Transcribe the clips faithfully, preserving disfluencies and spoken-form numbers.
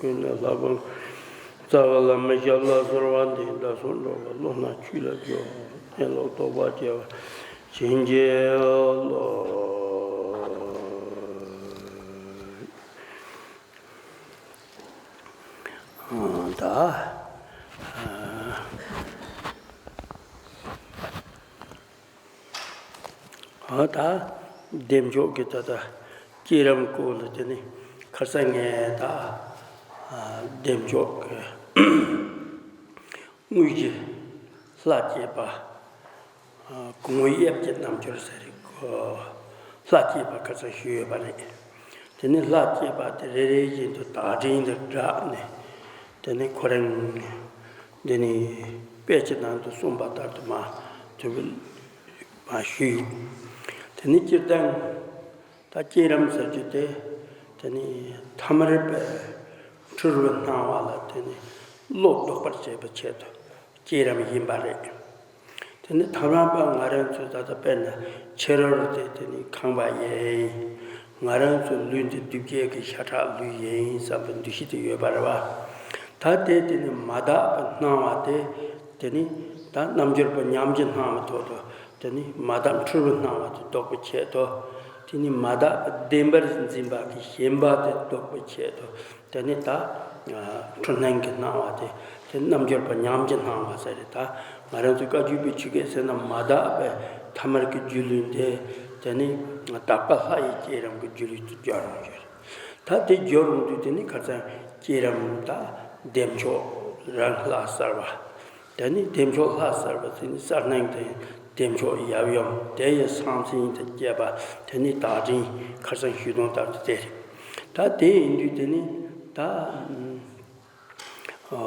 ཡུལ་ནས་ལྷ་ཁང་རྩ་བ་ལ་མི་ཞབས་ལ་གསོལ་བ་འདེབས། བདག་སོགས་འགྲོ་བ་ཀུན་ལ་ཆོས་ལ་སྦྱོར། གནས་ལུགས་རྟོགས་པ་སྐྱེ་བ་བྱིན་གྱིས་རློབས། ད། ཨ་ད། བདེ་མཆོག་གི་ད་ལྟ་བསྐྱེད་རིམ་སྐོར་ལ་དེ་ནི་ཁ་སང་ངས་ད། ཨ་བདེ་མཆོག་གི་དངོས་གཞི་ལྷ་བསྐྱེད་པ། ཨ་གོང་འོག་དབྱིབས་ཀྱི་རྣལ་འབྱོར་ཟེར་རེད་གོ། ལྷ་བསྐྱེད་པ་ཁ་སང་ཞུས་ཡོད་པ་རེད། དེ་ནི་ལྷ་བསྐྱེད་པ་དེ་རེ་རེ་བཞིན་དུ་བདག་འཛིན་དང་བྲལ་ནས། དེ་ནི་ཁོ་རང་། འདི་ནི་དཔེ་ཆའི་ནང་དུ་གསུངས་པ་ལྟར་དུ་མ་དུ་མ་ཞུས་ཡོད། དེ་ནི་སྤྱིར་བཏང་ད་བསྐྱེད་རིམ་ཟེར་རྒྱུ་དེ། དེ་ནི་ཐ་མལ་པའི་འཁྲུལ་པའི་སྣང་བ་ལ་དེ་ནི་བློ་ལྡོག་པར་བྱེད་པའི་ཆེད་དུ་བསྐྱེད་རིམ་ཡིན་པ་རེད། དེ་ནི་ཐ་མལ་པ་ང་རང་ཚོ་ད་ལྟ་དཔེར་ན་ཕྱི་རོལ་དེ་དེ་ནི་ཁང་པ་ཡིན། ང་རང་ཚོ་ལུས་འདི་སྒྲིབ་བྱེད་ཀྱི་ཤ་ཁྲག་ལུས་ཡིན་བསམ་པའི་འདུ་ཤེས་དེ་ཡོད་པ་རེད་བ། ད་དེ་དེ་ནི་མ་དག་པའི་སྣང་བ་དེ། དེ་ནི་ད་རྣལ་འབྱོར་པ་ཉམས་ཀྱི་སྣང་བའི་ཐོག་ཏུ་དེ་ནི་མ་དག་འཁྲུལ་པའི་སྣང་བ་དེ་ལྡོག་པའི་ཆེད་དུ། དེ་ནི་མ་དག་པའི་བདེན་པར་འཛིན་པ་གི་ཞེན་པ་དེ་ལྡོག་པའི་ཆེད་དུ། དེ་ནི་ད་འཁྲུལ་སྣང་གི་སྣང་བ་དེ། དེ་རྣལ་འབྱོར་པ་ཉམས་ཀྱི་སྣང་བ་ཟེར་རེད། ད་ང་རང་ཚོ་བཀའ་བརྒྱུད་པའི་ཆོས་སྐད་ཟེར་ན་མ་དག་པའི་ཐ་མལ་གྱི་སྒྱུ་ལུས་དེ། དེ་ནི་དག་པ་ལྷ་ཡི་བསྐྱེད་རིམ་གྱི་སྒྱུ་ལུས་དུ་སྦྱོར་རུང་བྱེད། ད་དེ་སྦྱོར་རུང་དུས་དེ་ནི་ཁ་སང་བསྐྱེད་རིམ་ད་བདེ་མཆོག་རང་ལྷ་གསལ་བ། དེ་ནི་བདེ་མཆོག་ལྷ་གསལ་བ་ཟེར་ནི་གསལ་སྣང་དེ། བདེ་མཆོག་ཡབ་ཡུམ་དེ་ཡི་སང་སེང་དུ་བསྐྱེད་པ་དེ་ནི་བདག་འཛིན་ཁ་སང་ཞུས་དོན་ལྟར་དུ་དེ་རེད། ད་དེ་ཡིན་དུས་དེ་ནི་ད། ཨ་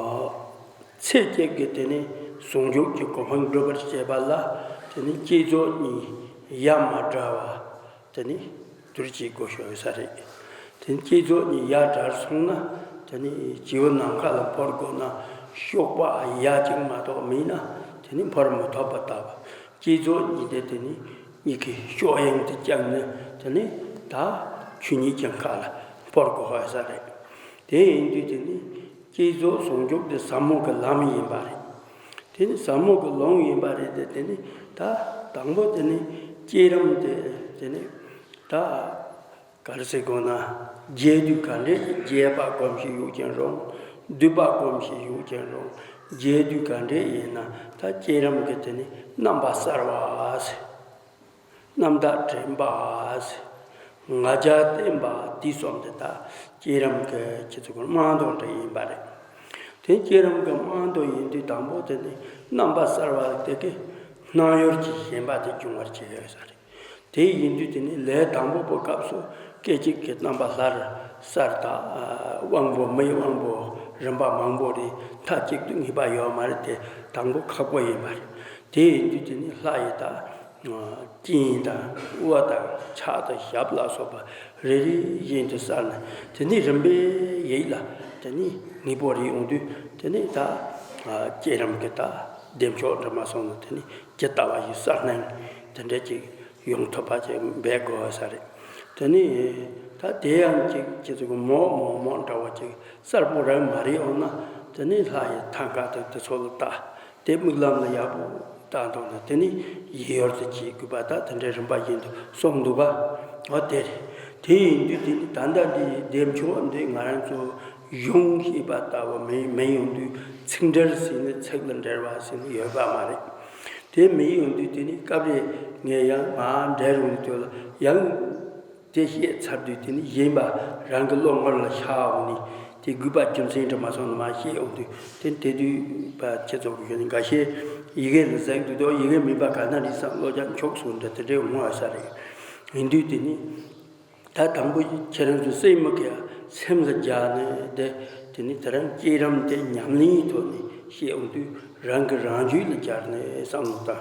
ཚེ་གཅིག་གི་དེ་ནི་ཟུང་འཇུག་གི་གོ་འཕང་སྒྲུབ་པར་བྱེད་པ་ལ། དེ་ནི་བསྐྱེད་རྫོགས་གཉིས་ཡ་མ་བྲལ་བ། དེ་ནི་དུར་གྱི་སྒོ་ཤོར་ས་རེད། དེ་ནི་བསྐྱེད་རྫོགས་གཉིས་ཡ་བྲལ་སོང་ན། དེ་ནི་སྤྱི་བོ་ནམ་མཁའ་ལ་འཕུར་དགོས་ན། གཤོག་པ་ཡ་གཅིག་མ་གཏོགས་མེད་ན། དེ་ནི་འཕུར་མི་ཐུབ་པ་ལྟ་བུ། བསྐྱེད་རྫོགས་གཉིས་དེ་དེ་ནི་གཉིས་ཀྱི་གཤོག་དབྱིངས་དེ་བརྐྱངས་ནས། དེ་ནི་ད་ཆོས་ཉིད་ཀྱི་མཁའ་ལ་འཕུར་དགོས་ས་རེད། དེ་ཡིན་དུས་དེ་ནི་བསྐྱེད་རྫོགས་ཟུང་འཇུག་དེ་ཟབ་མོ་གི་ལམ་ཡིན་པ་རེད། དེ་ནི་ཟབ་མོ་གི་ལམ་ཡིན་པ་རེད་དེ། དེ་ནི་ད་དང་པོ་དེ་ནི་བསྐྱེད་རིམ་དེ། དེ་ནི་ད་ག་རེ་ཟེར་དགོས་ན། རྒྱས་བསྡུས་ག་འདྲས། རྒྱས་པ་སྒོམ་ཞིག་ཡོད་ཀྱང་རུང་། བསྡུས་པ་སྒོམ་ཞིག་ཡོད་ཀྱང་རུང་། རྒྱས་བསྡུས་ག་འདྲས་ཡིན་ན་ད་བསྐྱེད་རིམ་གྱི་དེ་ནི་རྣམ་པ་གསལ་བ་ཟེར། རྣམ་དག་དྲན་པ་ཟེར། ང་རྒྱལ་བརྟན་པ་དེ་གསུམ་དེ་ད་བསྐྱེད་རིམ་གྱི་ཁྱེད་ཚོ་ཀུན་རྨང་རྡོ་འདྲ་ཡིན་པ་རེད། དེ་བསྐྱེད་རིམ་གྱི་རྨང་རྡོ་ཡིན་དུས་དང་པོ་དེ་ནི་རྣམ་པ་གསལ་བ་དེ་གི་སྣང་ཡུལ་གྱི་ཞེན་པ་དེ་སྦྱོང་བར་བྱེད་ཡོད་ས་རེད། དེ་ཡིན་དུས་དེ་ནི་ལས་དང་པོ་པོ་སྐབས་སུ་སྐད་ཅིག་གི་རྣམ་པ་ལྷར་གསལ་དང་། དབང་པོ་མིའི་དབང་པོ་རིམ་པ་མང་པོ་རེད། མཐའ་གཅིག་ཏུ་ངེས་པ་ཡོད་མ་རེད་དེ། དང་པོ་ཁག་པོ་ཡིན་པ་རེད། དེ་ཡིན་དུས་དེ་ནི་ལྷ་ཡི་ད་སྤྱན་དང་དབུ་དང་ཕྱག་དང་ཞབས་ལ་སོགས་པ་རེ་རེ་བཞིན་དུ་གསལ་ནས། དེ་ནི་རིམ་པས་ཡིད་ལ་དེ་ནི་ངེས་པོ་རེ་ཡོང་དུས། དེ་ནི་ད་བསྐྱེད་རིམ་གྱི་ད་བདེ་མཆོག་འདྲ་མ་སོང་ན། དེ་ནི་ཇི་ལྟ་བ་ཡི་གསལ་སྣང་དེ་འདྲ་ཅིག་ཡོང་ཐུབ་པ་ཅིག་འབད་དགོས་ས་རེད། དེ་ནི་ད་དེ་ཡང་ཅིག་ཅིག་ཅིག་མོག་མོག་མོག་འདྲ་བོ་ཅིག་གསལ་པོ་རང་མ་རེད་འོང་ན། དེ་ནི་ལྷ་ཡི་ཐང་ག་དང་དེ་ཚོ་ལ་ལྟ། དེ་མིག་ལམ་ལ་ཡག་པོ་བལྟ་འདུག་ན། དེ་ནི་ཡིད་ཡུལ་དུ་བྱེད་དགོས་པ་དང་། དེ་འདྲའི་རིམ་པ་བཞིན་དུ་སོང་འདུག་པ། འོ་དེ་རེད། དེ་ཡིན་དུས་དེ་ནི་ད་ལྟ་འདི་བདེ་མཆོག་འདི་ང་རང་ཚོ་གཞུང་ཤེས་པ་ལྟ་བུ་མིན། མིན་ཡོང་དུས་ཚིག་འགྲེལ་ཟེར་ནས་ཚིག་ལ་འགྲེལ་བ་ཟེར་ནས་ཡོད་པ་མ་རེད། དེ་མིན་ཡོང་དུས་དེ་ནི་སྐབས་རེ་ངས་ཡང་མར་འགྲེལ་རུང་དུས་ལ་ཡང་དེ་བཤད་ཚར་དུས་དེ་ནི་གཞན་པ་རང་གི་བློ་ངོར་ལ་ཤར་འོང་ནས། དེ་དགོས་པ་རྒྱུ་མཚན་འདྲ་མ་སོང་ན་མར་བཤད་འོང་དུས། དེ་དེ་དུས་པ་ཁྱེད་ཚོ་གི་ཡོད་ནི་འགའ་ཤས་ཡི་གེ་ལ་གཟིགས་འདུག་དོ། ཡི་གེ་མིན་པ་ག་ན་རེད་བསམ། བློ་རྒྱ་འཁྱོག་སོང་འདྲ་དེ་འདྲའི་ངོ་ས་རེད། ཡིན་དུས་དེ་ནི་ད་དང་པོ་ཁྱེད་རང་ཚོ་སེམས་མི་ཁའི་སེམས་ལ་སྦྱར་ནས། དེ་དེ་ནི་དེ་རང་བསྐྱེད་རིམ་དེ་ཉམས་ལེན་ཐོག་ནས་བཤད་འོང་དུས། རང་གི་རང་རྒྱུད་ལ་སྦྱར་ནས་བསམ་བློ་བཏང་།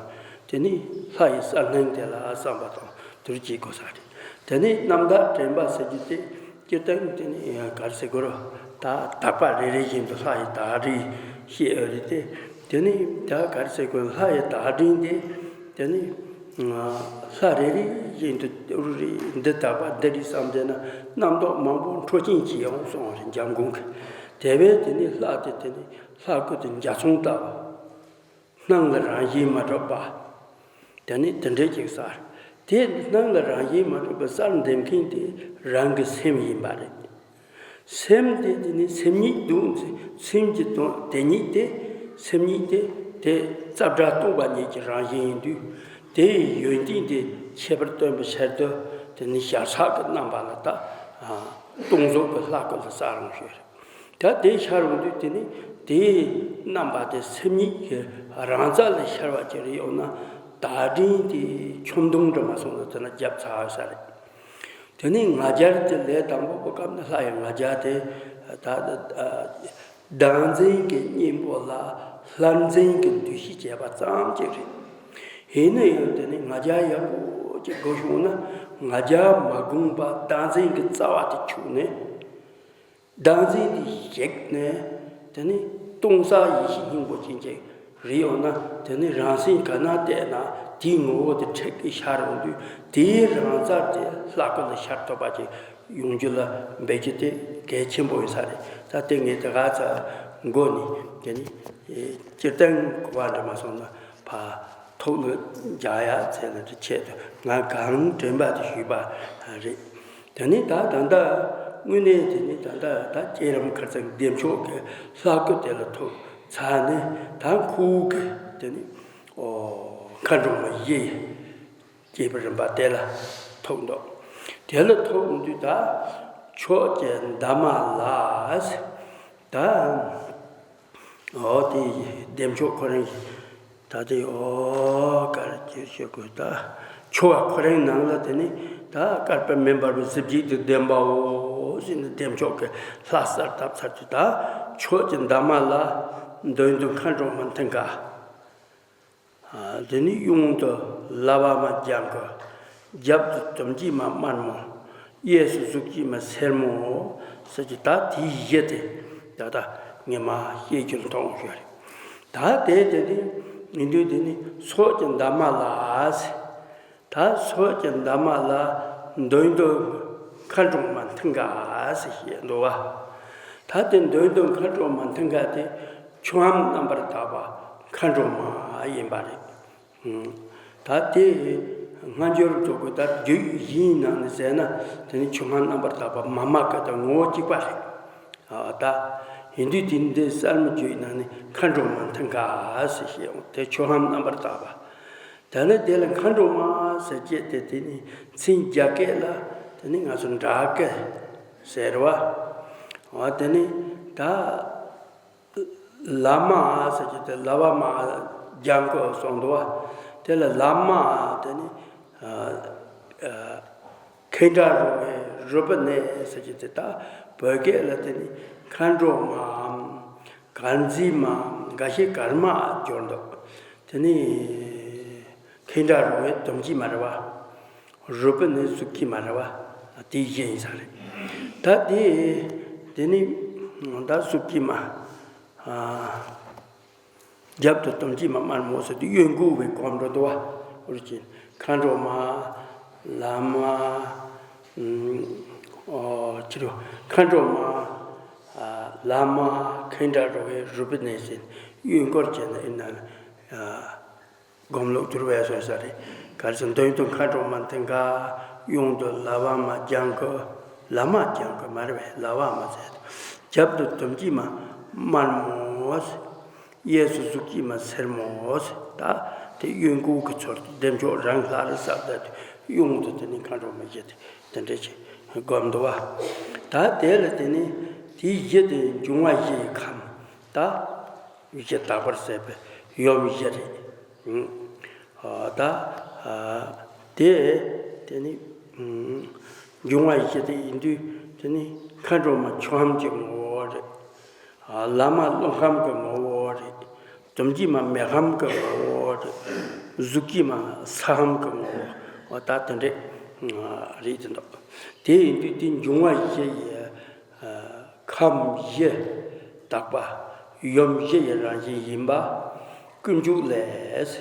དེ་ནི་ལྷ་ཡི་གསལ་སྣང་དེ་ལ་བསམ་པ་དང་དུར་གྱི་གོ་ས་རེད། དེ་ནི་རྣམ་དག་དྲན་པ་ཟེར་རྒྱུ་དེ་སྤྱིར་བཏང་དེ་ནི་ག་རེ་ཟེར་དགོས་རེད། ད་དག་པ་རེ་རེ་བཞིན་དུ་ལྷ་ཡི་བདག་འཛིན་བཤད་ཡོད་རེད་དེ། དེ་ནི་ད་ག་རེ་ཟེར་དགོས། ལྷ་ཡི་བདག་འཛིན་དེ། དེ་ནི་ལྷ་རེ་རེ་བཞིན་དུ་རུ་རེ་འདི་དག་པ་འདི་རེད་བསམ་བསྡད་ན། རྣམ་རྟོག་མང་པོ་འཕྲོ་ཅན་གྱིས་ཡང་སོང་བ་རེད། འཇམ་མགོན་གྱི་ དེ་བས་དེ་ནི་ལྷ་དེ་དེ་ནི་ལྷ་སྐུ་དེ་འཇའ་ཚོན་ལྟ་བུ། སྣང་ལ་རང་བཞིན་མ་གྲུབ་པ། དེ་ནི་དེ་འདྲའི་ཅིག་གསལ། དེ་སྣང་ལ་རང་བཞིན་མ་གྲུབ་པ་གསལ་འདེབས་མཁན་དེ་རང་གི་སེམས་ཡིན་པ་རེད། སེམས་དེ་དེ་ནི་སེམས་ཉིད་དུ། སེམས་ཀྱི་དོན་དེ་ཉིད་དེ། སེམས་ཉིད་དེ་དེ་རྩ་བྲལ་སྟོང་པ་ཉིད་ཀྱི་རང་བཞིན་ཡིན་དུས། དེའི་ཡོན་ཏན་དེ་ཁྱད་པར་སྟོན་པའི་ཕྱིར་དུ་དེ་ནི་ཞལ་ཕྱག་གི་རྣམ་པ་ལ་ད་སྟོང་གཟུགས་ཀྱི་ལྷ་སྐུ་ལ་གསལ་རུང་ཞུས། ད་དེ་ཤར་འོང་དུས་དེ་ནི་དེའི་རྣམ་པ་དེ་སེམས་ཉིད་ཀྱི་རང་རྩལ་ལ་ཤར་བ་ཅིག་རེད། ཡང་ན་བརྡ་དྲན་དེ་ཆུང་འདོན་འདྲ་མ་སོང་ན་དེ་ན་རྒྱབ་ཚ་བ་ས་རེད། དེ་ནི་ང་རྒྱལ་དེ་ལས་དང་པོ་པོ་སྐབས་ནི་ལྷ་ཡི་ང་རྒྱལ་དེ་ད་བདག་འཛིན་གྱི་གཉེན་པོ་ལ་ལྷ་འཛིན་གྱི་འདུ་ཤེས་བྱས་པ་ཙམ་ཅིག་རེད། ཡིན་ན་ཡང་དེ་ནི་ང་རྒྱལ་ཡག་པོ་ཅིག་དགོས་བྱུང་ན་ང་རྒྱལ་མ་བསྒོམས་པ་བདག་འཛིན་གྱི་རྩ་བ་དེ་ཆུག་ནས། བདག་འཛིན་འདི་ཞིག་ནས་དེ་ནི་སྟོང་གསལ་ཡེ་ཤེས་སྙིང་པོ་ཅན་གྱི་རིག་ཡོང་ན། དེ་ནི་རང་སེམས་ག་ན་བལྟས་ན་དེའི་ངོ་བོ་དེ་འཕྲལ་གྱི་ཤར་འོང་དུས་དེའི་རང་རྩལ་དེ་ལྷ་སྐུ་ལ་ཤར་ཐུབ་པ་ཅིག་ཡོང་རྒྱུ་ལ་འབད་རྒྱུ་དེ་གལ་ཆེན་པོ་ཡིན་ས་རེད། ད་དེ་ངས་དེ་ག་ཚ་མགོ་ནས་དེ་ནི་སྤྱིར་བཏང་གོ་བ་འདྲ་མ་སོང་ན་ཕ་ཐུགས་ལ་འཇགས་ཡག་ཚད་ལ་དེ་ཆེད་དུ་ང་གང་དྲན་པ་དེ་ཞུས་པ་རེད། དེ་ནི་ད་ད་ལྟ་དངོས་གནས་དེ་ནི་ད་ལྟ་ད་སྐྱེ་རམ་ཁར་ཚང་བདེ་མཆོག་གི་ལྷ་སྐུ་དེ་ལ་ཐུག་ཚར་ནས། ད་ཁོ་གི་དེ་ནི་ཨོ་མཁའ་འགྲོ་མ་བཞི་སྐྱེས་པའི་རིམ་པ་དེ་ལ་ཐུག་འདུག་དེ་ལ་ཐུག་འདུག་ད་ཕྱོགས་ཀྱི་འདབ་མ་ལ་ཟེར། ད་ཨོ་དེ་བདེ་མཆོག་ཁོ་རང་གི་ད་དེ་ཨོ་དཀར་གྱི་ཤོག་གུ་ད་ཆོ་བ་ཁོ་རང་ནང་ལ་དེ་ནི་ད་བསྐལ་པ་མེ་འབར་བའི་གཟི་བརྗིད་དུ་ལྡན་པའོ་ཟེར་ནས་བདེ་མཆོག་གི་ལྷ་གསལ་བཏབ་ཚར་དུས། ད་ཕྱོགས་ཀྱི་འདབ་མ་ལ་མདུན་དུ་མཁའ་འགྲོ་མ་མཐིང་ག། དེ་ནི་གཡོན་དུ་ལ་བ་མ་ལྗང་གུ། རྒྱབ་ཏུ་དུམ་སྐྱེས་མ་དམར་མོ། གཡས་སུ་གཟུགས་སྐྱེས་མ་སེར་མོ་ཟེར་གྱི་ད་དེའི་གཞི་དེ་ད་ལྟ་ངས་མ་བཤད་རྒྱུར་མཐོང་ཞུ་རེད། ད་དེ་དེ་ནི་ཡིན་དུས་དེ་ནི་ཕྱོགས་ཀྱི་འདབ་མ་ལ་ཟེར། ད་ཕྱོགས་ཀྱི་འདབ་མ་ལ་མདུན་དུ་མཁའ་འགྲོ་མ་མཐིང་ག་ཟེར་བཤད་འདུག་བ། ད་དེ་མདུན་དུ་མཁའ་འགྲོ་མ་མཐིང་ག་དེ་ཆུ་འམ་རྣམ་པར་དག་པ་མཁའ་འགྲོ་མ་ཡིན་པ་རེད། ད་དེ་སྔ་འགྱུར་ཚོ་གི་ད་རྒྱུད་བཞིའི་ནང་ནས་ཟེར་ན་དེ་ནི་ཆུ་འམ་རྣམ་པར་དག་པ་མ་མ་ཀ་དང་ངོ་བོ་གཅིག་པ་རེད། ཨ་ད་ཡིན་དུས་དེ་འདི་གསར་མ་རྒྱུད་ནང་ནས་མཁའ་འགྲོ་མ་མཐིང་ག་ཟེར་བཤད་འོང་། དེ་ཆུ་འམ་རྣམ་པར་དག་པ། ད་ནི་དེ་ལ་མཁའ་འགྲོ་མ་ཟེར་བྱས་ཏེ་དེ་ནི་མཚན་རྒྱ་སྐད་ལ་དེ་ནི་ང་ཚོ་འདྲ་སྐད་ཟེར་བ། ཨ་དེ་ནི་ད་ལ་མ་ཟེར་གྱི་དེ་ལ་བ་མ་ལྗང་གུ་སོང་འདུག་བ། དེ་ལ་ལ་མ་དེ་ནི་ཨ་ཨ་ཁེ་འདྲ་རུ་བའི་རུ་པི་ནས་ཟེར་གྱི་དེ་ད་བོད་སྐད་ལ་དེ་ནི་མཁའ་འགྲོ་མའམ་དཀར་མཛེས་མ་འགའ་ཞིག་དཀར་མ་སྦྱོར་འདུག་དེ་ནི་ཁེ་འདྲ་རུ་བའི་དུམ་གྱིས་མ་རེད་བ། རུ་པི་ནི་གཟུགས་ཀྱི་མ་རེད་བ། དེའི་གཞི་ཡིན་ས་རེད། ད་དེ་དེ་ནི་ད་གཟུགས་ཀྱི་མ། རྒྱབ་ཏུ་དུམ་གྱིས་མ་དམར་མོ་ཟེར་དུས་གཡོན་འགུགས་པའི་གོམ་འགྲོ་འདུག་བ། འུར་གྱིན་མཁའ་འགྲོ་མ། ལ་མ། ཨོ་ཅི་རུ་མཁའ་འགྲོ་མ། ལ་མ་ཁེ་འདྲ་རུ་བའི་རུ་པི་ནས་ཟེར་གཡོན་སྐོར་བྱས་ན་ཨེ་ན། སྒོམ་ལུགས་བསྒྱུར་བས་སོ་ས་རེད། གར་སོང་མདུན་དུ་མཁའ་འགྲོ་མ་མཐིང་ག། གཡོན་དུ་ལ་བ་མ་ལྗང་གུ། ལ་མ་ལྗང་གུ་མ་རེད་པས། ལ་བ་མ་ཟེར། རྒྱབ་ཏུ་དུམ་གྱིས་མ་དམར་མོ། གཡས་སུ་གཟུགས་སྐྱེས་མ་སེར་མོ། ད་དེ་གཡོན་འགུགས་ཀྱི་ཚུལ་དུ་བདེ་མཆོག་རང་ལྷ་རུ་གསལ་བཏབ་སྟེ་གཡོན་དུ་དེ་ནི་མཁའ་འགྲོ་མ་བཞི་དེ་དེ་འདྲ་ཞིག་སྒོམ་འདུག་བ། ད་དེ་ལ་དེ་ནི་དེའི་གཞི་དེ་འབྱུང་བ་བཞི་ཡི་ཁམས། ད་གཞི་དག་པར་ཟད་པའི་ཡུམ་བཞི་རེད། ཨ་ད་ཨ་དེ་དེ་ནི་ཨ་འབྱུང་བ་བཞི་དེ་ཡིན་དུས་དེ་ནི་མཁའ་འགྲོ་མ་ཆུ་འམ་གྱི་ངོ་བོ་རེད། ཨ་ལ་མ་རླུང་འམ་གྱི་ངོ་བོ་རེད། དུམ་གྱིས་མ་མེ་འམ་གྱི་ངོ་བོ་རེད། གཟུགས་ཀྱིས་མ་ས་འམ་གྱི་ངོ་བོ། ཨ་ད་དེ་འདྲས་ཨ་རེད་དེ་འདུག་དེ་ཡིན་དུས་དེ་འབྱུང་བ་བཞི་ཡི་ཨ་ཁམས་བཞི་དག་པ་ཡུམ་བཞི་ཡི་རང་བཞིན་ཡིན་པ་ཀུན་འཇུག་ལས།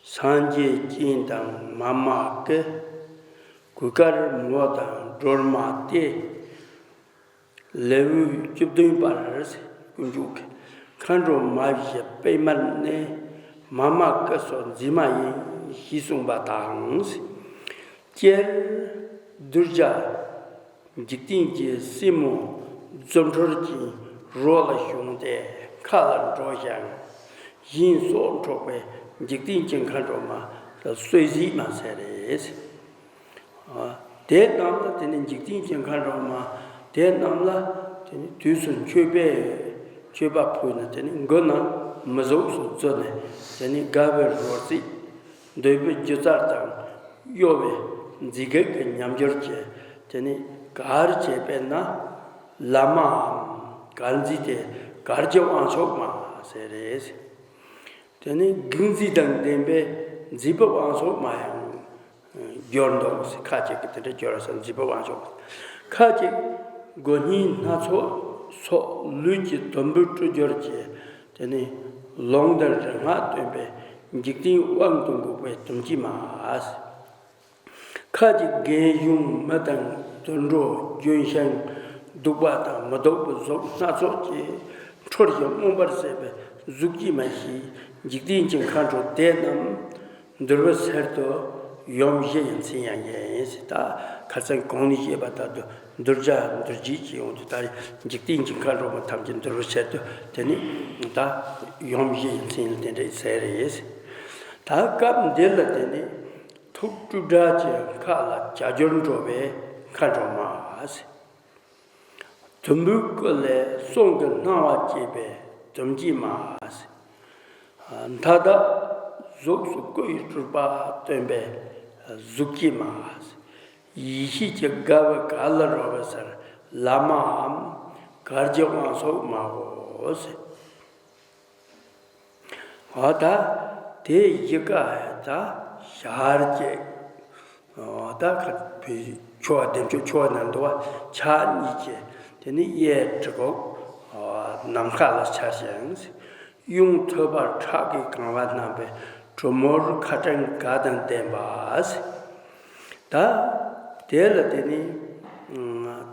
སངས་རྒྱས་སྤྱན་དང་མ་མ་ཀི། གོས་དཀར་མོ་དང་སྒྲོལ་མ་སྟེ། ལེའུ་བཅུ་བདུན་པར། དཀོན་མཆོག་གིས་མཁའ་འགྲོ་མ་བཞི་པད་མར་གནས། མཱ་མ་ཀཱི་སོགས་མཛེས་མ་ཡིན། ཞེས་གསུངས་པ་དང་། སྤྱིར་གདུལ་བྱ་འཇིག་རྟེན་གྱི་སྲིན་མོ་རྫུ་འཕྲུལ་གྱི་རོ་ལ་ཞོན་ཏེ་མཁའ་ལ་འགྲོ་ཞིང་། གཞན་སྲོག་འཕྲོག་པའི་འཇིག་རྟེན་གྱི་མཁའ་འགྲོ་མ་ལ་གསོད་བྱེད་མ་ཟེར་རེད། དེ་རྣམས་ལ་དེ་ནི་འཇིག་རྟེན་གྱི་མཁའ་འགྲོ་མ། དེ་རྣམས་ལ་དེ་ནི་དུས་སུ་མཆོད་པའི་མཆོད་པ་ཕུལ་ནས། དེ་ནི་མགོ་རྣམས་མི་གཟུགས་སུ་བཙུགས་ནས། དེ་ནི་དགའ་བའི་རོ་བརྩེགས། འདོད་པའི་སྒྱུ་རྩལ་དང་གཡོ་བའི་མཛེས་སྡུག་གི་ཉམས་འགྱུར་གྱིས་དེ་ནི་གར་བྱེད་པས་ན། ལཱ་མའམ་གར་མཛེས་ཏེ་གར་གྱི་དབང་ཕྱུག་མ་ཟེར་རེད། དེ་ནི་གཟི་བརྗིད་དང་ལྡན་པའི་མཛེས་པའི་དབང་ཕྱུག་མ་ཡང་སྦྱོར་འདུག་ཟེར། ཁ་ཅིག་གིས་དེ་འདྲ་སྦྱོར་ཟེར། མཛེས་པའི་དབང་ཕྱུག། ཁ་ཅིག་མགོ་སྙིང་སྣ་ཚོགས་སོགས་ལུས་ཀྱི་དུམ་བུས་སྤྲུལ་སྦྱོར་གྱིས་དེ་ནི་ལུང་ལྡན་རིག་སྔགས་སྟོན་པའི་འཇིག་རྟེན་དབང་དུ་འགུག་པའི་དུམ་གྱི་མ། ཁ་ཅིག་རྒན་གཞོན་མི་དང་དུད་འགྲོ་ལྗོན་ཤིང་གདུག་པ་དང་མི་སྡུག་པའི་གཟུགས་སྣ་ཚོགས་ཀྱིས་འཁྲུལ་ཞིང་རྨོངས་པར་བྱེད་པའི་གཟུགས་ཀྱི་མ་ཞེས་འཇིག་རྟེན་གྱི་མཁའ་འགྲོ་དེ་རྣམས་འདུལ་བའི་ཚུལ་དུ་ཡུམ་བཞི་ཡི་མཚན་ཡང་ཡིན་ཟེར། ད་ཁ་སང་གོང་ནས་བཤད་པ་ལྟར་དུ་གདུལ་བྱ་འདུལ་བྱེད་ཀྱི་དབང་དུ། ད་འཇིག་རྟེན་གྱི་མཁའ་འགྲོ་མ་ཐམས་ཅད་འདུལ་བའི་ཚུལ་དུ་དེ་ནི་ད་ཡུམ་བཞི་ཡི་མཚན་ལ་དེ་འདྲ་ཟེར་རེད། ད་སྐབས་འདི་ལ་དེ་ནི། ཐུགས་སྤྲོས་བྲལ་གྱི་མཁའ་ལ་བྱ་རྒྱུར་འགྲོ་བའི་མཁའ་འགྲོ་མ་ཟེར། དུམ་བུའི་སྐུ་ལས་གསུང་གི་སྣང་བ་སྐྱེས་པའི་དུམ་གྱི་མ་ཟེར། མཐའ་དག་གཟུགས་སུ་སྐུ་ཡི་སྤྲུལ་པ་སྟོན་པའི་གཟུགས་ཀྱི་མ་ཟེར། ཡེ་ཤེས་ཀྱི་དགའ་བའི་གར་ལ་རོལ་བའི་ཕྱིར་ལཱ་མའམ་གར་གྱི་དབང་ཕྱུག་མའོ་ཟེར། འོ་ད་དེ་བཞི་ཀ་ད་ཞལ་གཅིག། འོ་ད་ཁ་བའི་ཕྱོགས་བདེ་མཆོག་ཕྱོགས་ན་འདུ་བ་ཕྱག་གཉིས་ཀྱིས་དེ་ནི་གཡས་གྲི་གུག་ནམ་མཁའ་ལ་འཕྱར་ཞིང་། གཡོན་ཐོད་པར་ཁྲག་གིས་གང་བ་བསྣམས་པའི་གྲུ་མོར་ཁ་ཕྲེང་འགའ་དང་ལྡན་པ། ད་དེ་ལ་དེ་ནི་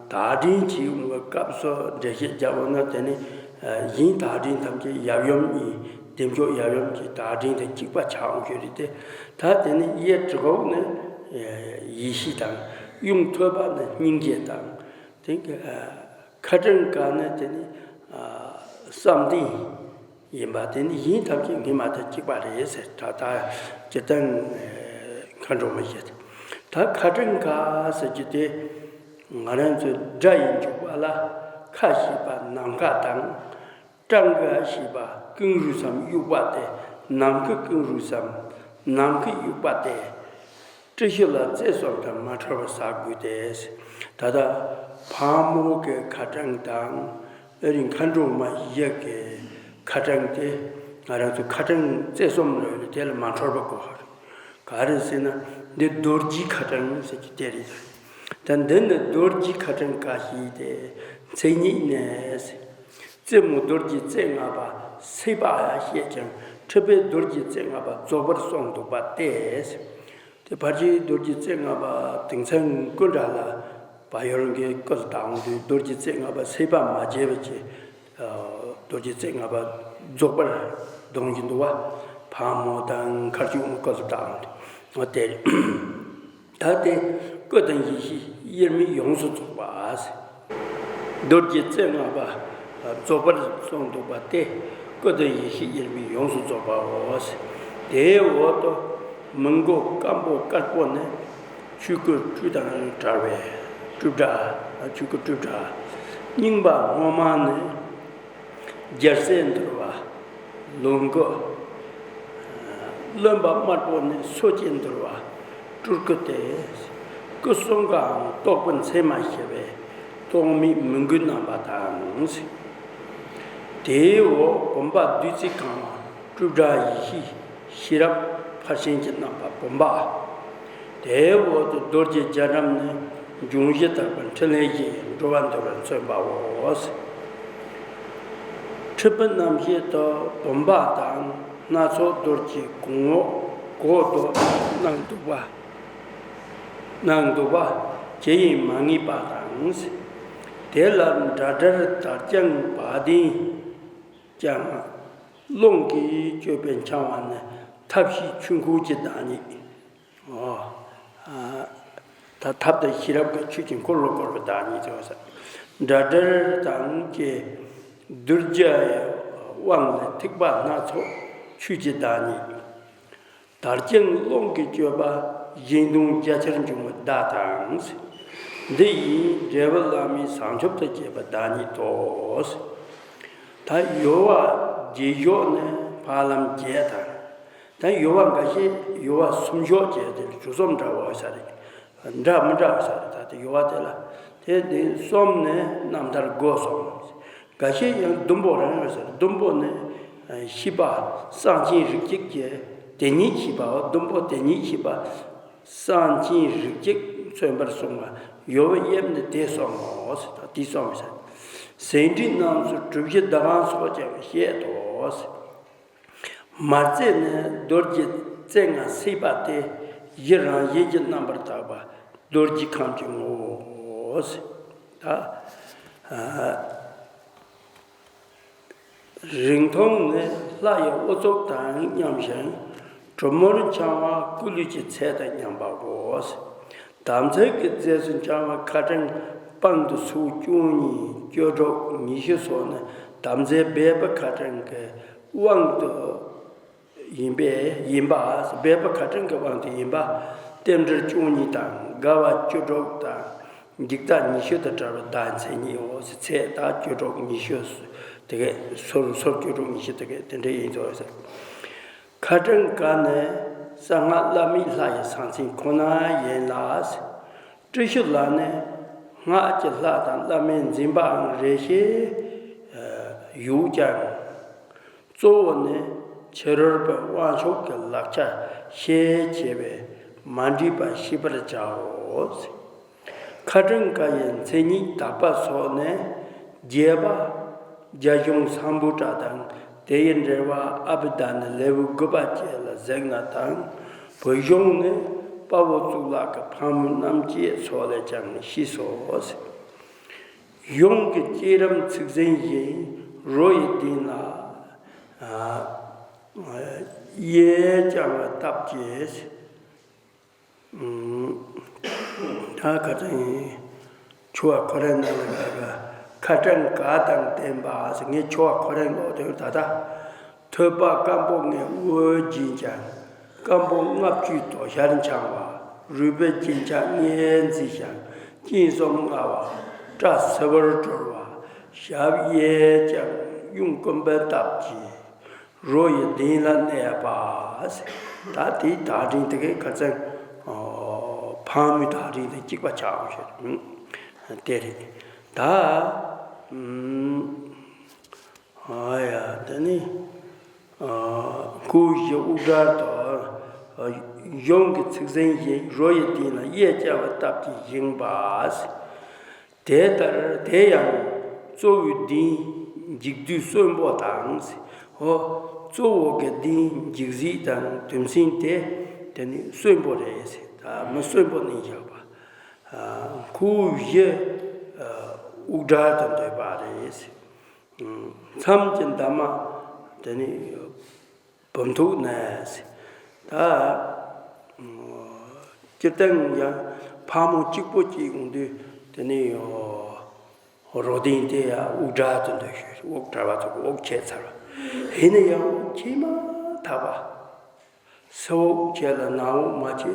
བརྡ་འཕྲིན་གྱི་སྐབས་སུ་འགྲེལ་བཤད་བརྒྱབ་པ་ན། དེ་ནི་གཞན་བརྡ་འཕྲིན་ཐམས་ཅད་ཡབ་ཡུམ་གཉིས། བདེ་མཆོག་ཡབ་ཡུམ་གྱི་བརྡ་འཕྲིན་དང་གཅིག་པ་ཆགས་འོང་རྒྱུ་རེད་དེ། ད་དེ་ནི་གཡས་གྲི་གུག་ནི་ཡེ་ཤེས་དང་། གཡོན་ཐོད་པ་ནི་སྙིང་རྗེ་དང་། དེ་ཁ་ཕྲེང་འགའ་ནི་དེ་ནི་བསམ་གཏན་ཡིན་པ། དེ་ནི་གཞན་ཐམས་ཅད་སྔོན་མ་དང་གཅིག་པ་རེད་ཟེར། ད་ལྟ་སྤྱིར་བཏང་མཁའ་འགྲོ་མ་བཞི། ད་ཁ་ཕྲེང་འགའ་ཟེར་རྒྱུ་དེ་ང་རང་ཚོའི་སྒྲ་ཡི་འཇུག་པ་ལ་ཁ་ཞེས་པ་ནམ་མཁའ་དང་། ཕྲེང་འགའ་ཞེས་པ་ཀེང་རུས་སམ་དབྱུག་པ་སྟེ། ནམ་མཁའི་ཀེང་རུས་སམ་ནམ་མཁའི་དབྱུག་པ་སྟེ། སྤྲུལ་གཞི་ལ་རྩེ་གསུམ་དང་མ་འཕྲོད་པར་བྱ་དགོས་ཏེ། ད་ལྟ་ཕག་མོ་གི་ཁ་ཕྲེང་དང་། ཨ་རི་མཁའ་འགྲོ་མ་བཞི་གི་ཁ་ཕྲེང་དེ་ང་རང་ཚོ་ཁ་ཕྲེང་རྩེ་གསུམ་ལ་ཡོད་རེད། དེ་ལ་མ་འཕྲོད་པ་དགོས་པ་རེད། ག་རེ་ཟེར་ན་འདི་རྡོ་རྗེའི་ཁ་ཕྲེང་ཟེར་གྱི་དེ་རེད། ད་འདི་ནི་རྡོ་རྗེའི་ཁ་ཕྲེང་འགའ་ཞིག་སྟེ། མཚན་ཉིད་ནི། རྩེ་མོ་རྡོ་རྗེ་རྩེ་ལྔ་པ་སྲིད་པ་ཡང་བཤད་ཅིང་། འཁྲུལ་པའི་རྡོ་རྗེ་རྩེ་ལྔ་པ་རྫོགས་པར་གསུངས་འདུག་པ་སྟེ། དེ་ཕལ་ཆེར་རྡོ་རྗེ་རྩེ་ལྔ་པ་དེང་སང་སྐུ་འདྲ་ལ་བལ་ཡུལ་གྱི་སྐུ་ལ་བཏགས་འོང་དུས། རྡོ་རྗེ་རྩེ་ལྔ་པ་སྲིད་པ་མ་བརྗེད་པ་བྱས། རྡོ་རྗེ་རྩེ་ལྔ་པ་རྫོགས་པར་གཏོང་གི་འདུག་པ། ཕག་མོ་དང་མཁར་ཆུ་སྐུ་ལ་བཏགས་འོང་དུས། འོ་དེ་རེད། ད་དེ་སྐུ་དང་ཡེ་ཤེས་དབྱེར་མེད་ཡོངས་སུ་རྫོགས་པ་ཟེར། རྡོ་རྗེ་རྩེ་ལྔ་པ་རྫོགས་པར་གསུངས་འདུག་པ་སྟེ། སྐུ་དང་ཡེ་ཤེས་དབྱེར་མེད་ཡོངས་སུ་རྫོགས་པའོ་ཟེར། དེའི་འོག་ཏུ་མི་མགོ་སྐམ་པོ་དཀར་པོ་ནི། ཆོས་སྐུ་སྤྲོས་དང་བྲལ་བའི་སྤྲོས་བྲལ། ཆོས་སྐུ་སྤྲོས་བྲལ། རྙིང་པ་སྔོན་མ་ནི། རྒྱལ་སྲས་འདུལ་བ་ལོངས་སྐུ། རློན་པ་དམར་པོ་ནི་སོ་སྐྱེ་འདུལ་བ་སྤྲུལ་སྐུ་སྟེ། སྐུ་གསུམ་ཀའང་རྟོག་པའི་མཚན་མ་ཞི་བའི་རྟོག་མེད་མི་མགོའི་རྣམ་པ་དང་། དེའི་འོག་བུམ་པ་བདུད་རྩིས་གང་བ་སྤྲོས་བྲལ་ཡེ་ཤེས་ཤེས་རབ་ཕར་ཕྱིན་གྱི་རྣམ་པ་བུམ་པ། དེའི་འོག་ཏུ་རྡོ་རྗེ་རྒྱ་གྲམ་ནི་འབྱུང་བཞི་དག་པའི་འཕྲིན་ལས་བཞི་ཡིས་འགྲོ་བ་འདུལ་བར་མཚོན་པའོ། འཁྲུལ་པའི་རྣམ་ཤེས་དུ་བུམ་པ་དང་སྣ་ཚོགས་རྡོ་རྗེའི་གོང་འོག་གོང་དུ་སྣང་འདུག་པ། སྣང་འདུག་པ་ཇི་ཡིན་མ་ངེས་པ་དང་། དེ་ལ་འདྲ་འདྲར་དར་དཔྱངས་བ་དན་ཀྱང་། རླུང་གིས་བསྐྱོད་པའི་འཕྱང་བ་ནི། ཐབས་ཤེས་ཆོས་འཁོར་གྱི་བདག་ཉིད། ཨོ། ཨ། ད་ཐབས་དང་ཤེས་རབ་ཀྱི་ཆོས་ཀྱི་འཁོར་ལོ་བསྐོར་བའི་བདག་ཉིད་ཟེར་བ་ཟེར། འདྲ་འདྲར་དང་གི་གདུལ་བྱའི་དབང་ལས་ཐེག་པ་སྣ་ཚོགས་ཆོས་ཀྱི་བདག་ཉིད། དར་དཔྱངས་རླུང་གིས་བསྐྱོད་པ། གཞན་སྟོང་རྒྱ་ཆེར་འབྱུང་བའི་བརྡ་དང་། འདི་ཡིས་འབྲས་བུ་བླ་མེད་བྱང་ཆུབ་ཏུ་སྐྱེས་པའི་བདག་ཉིད་དོ། ད་ཡུ་བ་བརྒྱད་ཞོག་ནི་ཕ་ལམ་བརྒྱད་དང་། ད་ཡུ་བ་འགའ་ཞིག་ཡུ་བ་གསུམ་ཞོག་བྱས་ཏེ་དྲུག་གསུམ་འདྲ་བ་ས་རེད། འདྲ་མི་འདྲ་བ་ས་རེད། ད་དེ་ཡུ་བ་དེ་ལ་དེ་དེ་གསུམ་ནི་རྣམ་ཐར་དགོས་སོང་། འགའ་ཞིག་ཡང་ཟླུམ་པོ་རང་ཡོད་ཟེར། ཟླུམ་པོ་ནི་ཤེས་པ་གསང་ཆེན་རིགས་གཅིག་གི་དེ་ཉིད་ཤེས་པའོ། ཟླུམ་པོ་དེ་ཉིད་ཤེས་པ་གསང་ཆེན་རིགས་གཅིག་མཚོན་པར་གསུངས་པ་ཡོད་པའི་དབྱིབས་ནི་དེ་གསུམ་མོ་ཟེར། ད་དེ་གསུམ་ཟེར། ཟེར་འབྲས་རྣམས་སུ་གྲུབ་བཞི་ཟླ་གམ་སོགས་ཀྱང་བཤད་དོ། མ་རྩེ་ནི་རྡོ་རྗེ་རྩེ་ལྔ་བསྲེས་པ་སྟེ། གཞི་རང་བཞིན་གྱིས་རྣམ་པར་དག་པ་རྡོ་རྗེ་ཁམས་ཀྱི་ངོ་བོ། ད་རིང་ཐུང་ནི་ལྷ་ཡི་དབུ་ཚུགས་དང་མཉམ་ཞིང་། གྲུ་མོར་འཕྱང་བ་སྐུ་ལུས་ཀྱི་ཚད་དང་མཉམ་པའོ། དམ་ཚིག་གི་རྫས་སུ་འཆང་བ་ཁ་ཕྲེང་དཔང་དུ་ཚོགས་བཅུ་གཉིས་སྐྱོ་གྲོགས་ཉི་ཤུ་སོགས་ནི་དམ་རྫས་སྦས་པ་ཁ་ཕྲེང་གི་དབང་དུ་ཡིན་པས་ཡིན་པ། སྦས་པ་ཁ་ཕྲེང་གི་དབང་དུ་ཡིན་པ། རྟེན་འབྲེལ་བཅུ་གཉིས་དང་དགའ་བ་སྐྱོ་གྲོགས་དང་། འཇིག་ལྟ་ཉི་ཤུ་དང་བྲལ་བའི་བདག་མཚན་ཉིད་འོ། ཚད་དང་སྐྱོ་གྲོགས་ཉི་ཤུ་དེ་གས་སོར་སོར་སྐྱོ་གྲོགས་ཉི་ཤུ་དེ་གས་དེ་འདྲ་ཡིན་ཚོ་ཟེར། ཁ་ཕྲེང་ཀ་ནི་གསང་སྔགས་བླ་མེད་ལྷ་ཡི་ཟང་ཟིང་ཁོ་ན་ཡིན་ལ། ཏྲི་ཤུ་ལ་ནི་སྔགས་ཀྱི་ལྷ་དང་བླ་མའི་འཛིན་པའང་རེ་ཞིག་ཡོད་ཀྱང་། གཙོ་བོ་ནི་ཕྱི་རོལ་པའི་དབང་ཕྱུག་གི་ལག་ཆ་ཤས་ཆེ་བས་མ་འདྲེས་པ་ཤེས་པར་བྱའོ། ཁ་ཕྲེང་ཀ་ཡི་མཚན་ཉིད་དག་པ་སོགས་ནི། རྒྱས་པ་རྒྱ་གཞུང་སམ་བྷོ་ཊ་དང་དེ་ཡི་འགྲེལ་པ་ཨ་བྷི་དྷ་ནི་ལེའུ་དགུ་པ་བཅས་ལ་གཟིགས་ན་དང་། བོད་གཞུང་ནི་དཔའ་བོ་གཙུག་ལག་གི་ཕག་མོའི་རྣམ་བསྐྱེད་སོགས་ལས་ཀྱང་ཤེས་སོ། གཞུང་གི་བསྐྱེད་རིམ་ཚིག་ཟིན་བཞིན་རོ་ཡི་གདན་ལ་གཡས་བརྐྱང་བའི་སྟབས་ཀྱིས། ད་ཁ་ཚང་ཆུ་བ་ཁོ་རང་ནང་ལ་ཁ་ཁ་ཁ་ཕྲེང་ཀ་དང་ལྡན་པ་ཟེར། ངས་ཆུ་བ་ཁོ་རང་ཀློག་དོན་ད་ལྟ། ཐོད་པ་སྐམ་པོ་ལྔའི་དབུ་བརྒྱན་ཀྱང་། སྐམ་པོ་ལྔ་བཅུའི་དོ་ཤལ་འཕྱང་བ། རུས་པའི་རྒྱན་ཆ་ལྔས་མཛེས་ཤིང་། སྤྱན་གསུམ་མངའ་བ། སྐྲ་སིལ་བུར་གྲོལ་བ། ཞབས་གཡས་བརྐྱང་ཡུམ་ཀུན་པའི་སྟབས་ཀྱིས། རོ་ཡི་གདན་ལ་གནས་པ། ད་དེའི་བརྡ་འཕྲིན་དེ་གའི་ཁ་ཚང་ཕག་མོའི་བརྡ་འཕྲིན་དང་གཅིག་པ་ཆགས་ཤག་དེ་རེད། ད་ཨ་ཡ་དེ་ནི་ཁུ་བཞི་དབུགས་གྲལ་དུ་གཞུང་གི་ཚིག་ཟིན་བཞིན་རོ་ཡི་གདན་ལ་གཡས་བརྐྱང་བའི་སྟབས་ཀྱིས་བཞེངས་པ། དེ་ལྟར་དེ་ཡང་གཙོ་བོའི་གདན་འཇིགས་བསྡུས་གསོན་པོ་དང་། ཧོ། གཙོ་བོ་གི་གདན་འཇིགས་བྱེད་དང་དུས་མཚན་དེ་དེ་ནི་གསོན་པོ་རེད། ད་མི་གསོན་པོ་ནས་བཞག་པ། ཁུ་བཞི་དབུགས་གྲལ་དུ་འདོད་པ་རེད། མཚམས་ཀྱི་འདབ་མ་དེ་ནི་བུམ་ཐུག་ནས། ད་སྤྱིར་བཏང་ཡང་ཕག་མོ་གཅིག་པོ་གཅིག་ཡོང་དུས་དེ་ནི་རོ་གདན་དེ་ཡང་དབུགས་གྲལ་དུ་འདོད་ཤོས། དབུགས་གྲལ་བ་ཚོ་གི་དབུགས་ཆད་ཚར་བ། ཡིན་ན་ཡང་དབུགས་ཆད་མ་ཐག་པ། སྲིན་དབུགས་ཆད་ལ་ནག་དབུགས་མ་ཆད་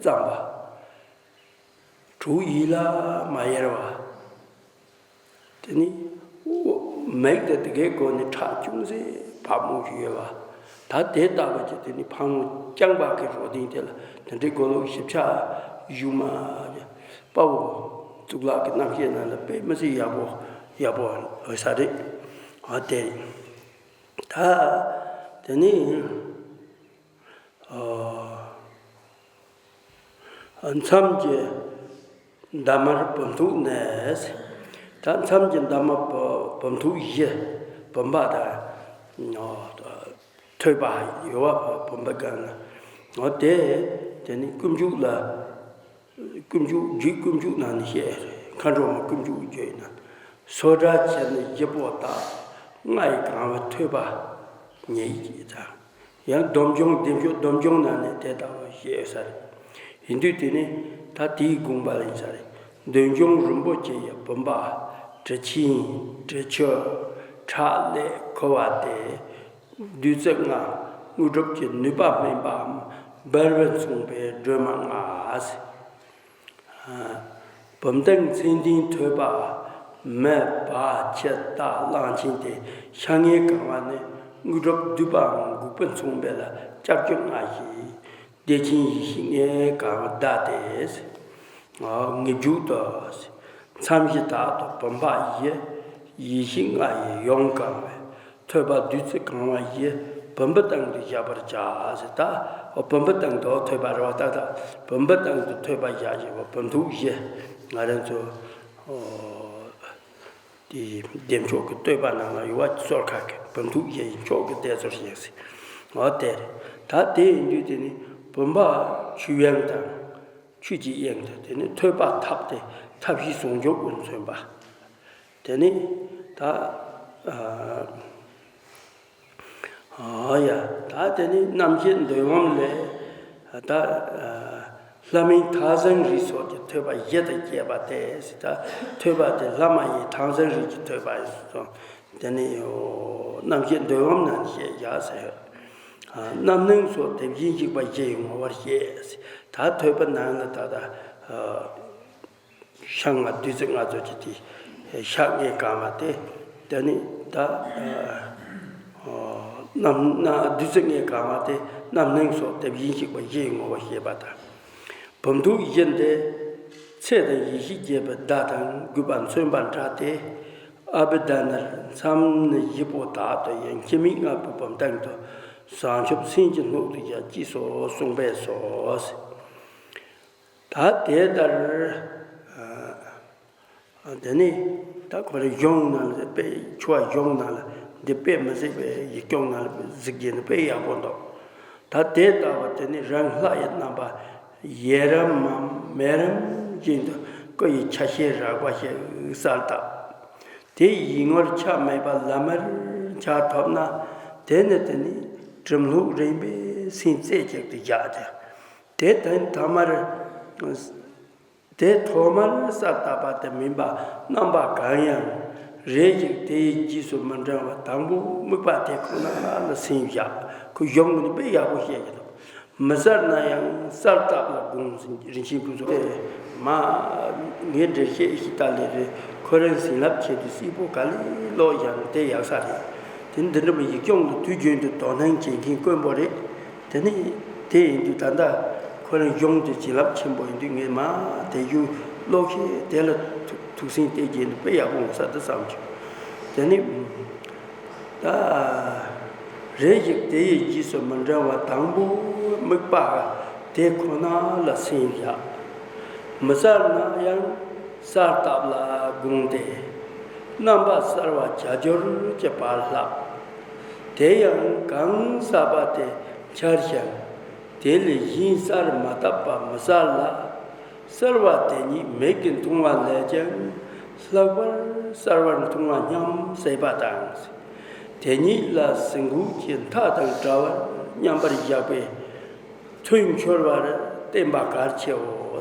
ཙམ་པ། དྲུག་ཡིད་ལ་མ་ཡལ་བ། དེ་ནི་མིག་དང་དེ་གའི་སྒོ་ནས་ཁྲག་ཅུང་ཟད་བབས་མོ་ཞིག་ཡོད་པ། ད་དེ་ལྟ་བུ་ཅིག་དེ་ནི་ཕག་མོ་རྐྱང་པ་གི་རོ་གདན་དེ་ལ་དེ་འདྲའི་མགོ་ལོག་ཞིབ་ཆ་བཞུགས་མ། དཔའ་བོ་གཙུག་ལག་གི་རྣམ་བཤད་ནང་ལ་དཔེ་མི་སྲིད་ཡག་པོ་ཡག་པོ་ཡོད་ས་རེད། ཨ་དེ་རེད། ད་དེ་ནི། མཚམས་ཀྱི་འདབ་མར་བུམ་ཐུག་ནས། ད་མཚམས་ཀྱི་འདབ་མ་བུམ་ཐུག་བཞི། བུམ་པ་དང་། ཐོད་པ་ཡོད་པ་བུམ་པའི་སྒང་ལ། འོ་དེ་དེ་ནི་དཀོན་མཆོག་ལ། དཀོན་མཆོག་རྒྱུད་དཀོན་མཆོག་ནང་ནས་བཤད་རེད། མཁའ་འགྲོ་མ་དཀོན་མཆོག་བརྗོད་ན། སོ་སྒྲ་བྱས་ནས་བཞི་པོ་དག། ལྔ་ཡིས་གང་བའི་ཐོས་པ་ཉིད་ཀྱིས་དང་། ཡང་སྡོམ་འཇོམས་བདེ་མཆོག་སྡོམ་འཇོམས་ནང་ནས་དེ་ལྟ་བུ་བཤད་ས་རེད། ཡིན་དུས་དེ་ནི་ད་དེའི་དགོངས་པ་ལ་ཡིན་ས་རེད། སྡོམ་འཇོམས་རིན་པོ་ཆེ་ཡི་བུམ་པ། དྲི་ཆེན། དྲི་ཆབ། ཁྲག་ལས་ཁོལ་བ་སྟེ། བདུད་རྩི་ལྔ། དངོས་གྲུབ་ཀྱི་ནུས་པ་སྨིན་པའམ་བར་བར་མཚུངས་པའི་སྒྲོན་མ་ལྔ། བུམ་སྟེང་མཚན་ལྡན་ཐོད་པ། མེ་འབར་ཁྱི་སྟག་གླང་ཆེན་ཏེ། ཤ་ལྔས་གང་བ་ནི། དངོས་གྲུབ་བསྡུས་པའམ་འགུགས་པ་མཚུངས་པའི་ལ་ལྕགས་ཀྱུ་ལྔ་ཞིག། བདེ་ཆེན་ཡེ་ཤེས་ལྔས་གང་བའི་བརྡ་སྟེ། ངེས་འཇུག་ཏུ། མཚམས་བཞི་དག་ཏུ་བུམ་པ་བཞི། ཡེ་ཤེས་ལྔ་ཡིས་ཡོངས་གང་བའི། ཐོད་པ་བདུད་རྩི་གང་བ་བཞི། བུམ་པའི་སྟེང་དུ་བཞག་པར་བྱ་ཟེར། ད་བུམ་པའི་སྟེང་དུ་ཐོད་པ་རེད་བ། ཏག་ཏག་བུམ་པའི་སྟེང་དུ་ཐོད་པ་བཞག་བཞག་པ་བུམ་ཐུག་བཞི། ང་རང་ཚོ་དེ་བདེ་མཆོག་གི་བསྟོད་པ་ནང་ལ་ཡོད་བ། གསོལ་ཁ་གི་བུམ་ཐུག་བཞི་ཡི་མཆོག་གི་དེ་ཚོར་བཞེངས་ཟེར། འོ་དེ་རེད། ད་དེ་ཡིན་དུས་དེ་ནི་བུམ་པ་ཆུ་དབྱིངས་དང་། ཆོས་ཀྱི་དབྱིངས་དང་། དེ་ནི་ཐོད་པ་ཐབས་ཏེ་ཐབས་ཤེས་ཟུང་འཇུག་ཏུ་མཚོན་པ། དེ་ནི་ད་ཨ་ཨ་ཡ། ད་དེ་ནི་རྣམ་བཤད་འདོད་དབང་ལས། ད་ཨ་ལྷ་མིན་ཐགས་བཟང་རིས་སོགས་ཀྱི་ཐོད་པ་བཞི་དང་བཅས་པ་སྟེ། ད་ཐོད་པ་དེ་ལྷ་མ་ཡིན་ཐགས་བཟང་རིས་ཀྱི་ཐོད་པ་སོགས། དེ་ནི་རྣམ་བཤད་འདོད་དབང་ནང་བཤད་བཞག་ཟེར། རྣམ་སྣང་སོགས་དེ་བཞིན་གཤེགས་པ་བཞི་ཡི་ངོ་བོར་བཤད། ད་ཐོད་པ་ནང་ལ་ད་ལྟ་ཤ་ལྔ་བདུད་རྩི་ལྔ་ཚོ་ཅི་སྟེ་ཤ་ལྔས་གང་བ་སྟེ། དེ་ནི་ད་རྣམ་སྣང་བདུད་རྩི་ལྔས་གང་བ་སྟེ། རྣམ་སྣང་སོགས་དེ་བཞིན་གཤེགས་པ་བཞི་ཡི་ངོ་བོར་བཤད་པ་དང་། བུམ་ཐུག་བཞི་སྟེ། ཚེ་དང་ཡེ་ཤེས་རྒྱས་པའི་བརྡ་དང་དགོས་པ་མཚོན་པ་འདྲ་སྟེ། ཨ་བི་དྷ་ནར་མཚམས་ནི་བཞི་པོ་དག་ཏུ་ཡང་འཆི་མེད་ལྔ་པོའི་བུམ་སྟེང་དུ་བྱང་ཆུབ་སེམས་ཀྱི་སྣོད་དུ་ཡང་ཅི་སོགས་གསུངས་པས་སོ། ད་དེ་ལྟར། དེ་ནས་ད་ཁོ་རེ་གཞུང་ནང་ལ་དཔེ་ཆོ་ག་གཞུང་ནང་ལ་འདི་དཔེ་མི་གཟིགས་པའི་ཡིག་རྒྱུགས་ནང་ལ་གཟིགས་རྒྱུ་ནི་དཔེ་ཡག་པོ་འདུག་ད་དེ་ལྟ་བུ་དེ་ནི་རང་ལྷ་ཡི་རྣམ་པ་ཡི་རང་མམ་མེ་རང་བཞིན་དུ་སྐུ་ཡི་ཆ་ཤས་རགས་པ་ཞིག་གསལ་བཏབ། དེ་ཡི་ངོར་ཆ་མེད་པ་ལམ་མེར་འཆར་ཐུབ་ན། དེ་ནི་དེ་ནི་གྲིམ་ལྷུག་རིམ་པས་སེམས་རྩེ་གཅིག་ཏུ་བཞག་སྟེ། དེ་དོན་ཐ་མར། དེ་ཐོག་མར་གསལ་བཏབ་པ་དེ་མིན་པ་རྣམ་པ་གང་ཡང་རེ་ཞིག་དེ་ཡི་རྗེས་སུ་མི་འབྲང་བ་དང་པོ་དམིགས་པ་དེ་ཁོ་ན་ལ་སེམས་བཞག་ཁོ་གཞུང་གི་ནི་དཔེ་ཡག་པོ་བཤད་ཀྱི་འདུག་མི་གསལ་ན་ཡང་གསལ་བཏབ་ལ་དགོངས། རིན་ཆེན་ཕུན་ཚོགས་དེ་མ་ངས་འགྲེལ་བཤད་ཞིག་ལྟ་ལེ་རེད། ཁོ་རང་བྱིན་རླབས་ཆེ་དུས་སིལ་བུ་ག་ལེ་ཀློག་ཡང་དེ་ཡག་ས་རེད། དེ་འདི་འདྲ་བ་ཡིག་རྒྱུགས་འདི་དུས་རྒྱུན་དུ་དོ་སྣང་བྱེད་མཁན་དཀོན་པོ་རེད། དེ་ནི་དེ་ཡིན་དུས་ད་ལྟ་ཁོ་རང་གཞུང་དེ་བྱིན་རླབས་ཆེན་པོ་ཡིན་དུས་ངས་མ་དེ་ཞུ་ཀློག་ཤེས་དེ་ལ་ཐུགས་སེམས་གཏད་རྒྱུ་འདི་དཔེ་ཡག་པོ་འོང་ས་འདི་བསམ་བྱུང་། དེ་ནི། ད་རེ་ཞིག་དེ་ཡི་རྗེས་སུ་མི་འབྲང་བ་དང་པོ་དམིགས་པ་དེ་ཁོ་ན་ལ་སེམས་བཞག་མི་གསལ་ན་ཡང་གསལ་བཏབ་ལ་དགོངས་ཏེ། རྣམ་པ་གསལ་བ་བྱ་སྦྱོར་གྱི་བར་བསླབ། དེ་ཡང་གང་གསལ་བ་དེ་འཆར་ཞིང་། དེ་ལས་གཞན་གསལ་མ་བཏབ་པ་མི་གསལ་ལ། གསལ་བ་དེ་ཉིད་མིག་གིས་མཐོང་བ་ལས་ཀྱང་ལྷག་པར་གསལ་བར་མཐོང་བ་སྙམ་སྲེད་པ་དང་། དེ་ཉིད་ལ་ཟིན་དགུག་གི་མཐའ་དང་བྲལ་བར་མཉམ་པར་བཞག་པས་ཐོས་འཆོར་བར་བསྟན་པ་གལ་ཆེའོ།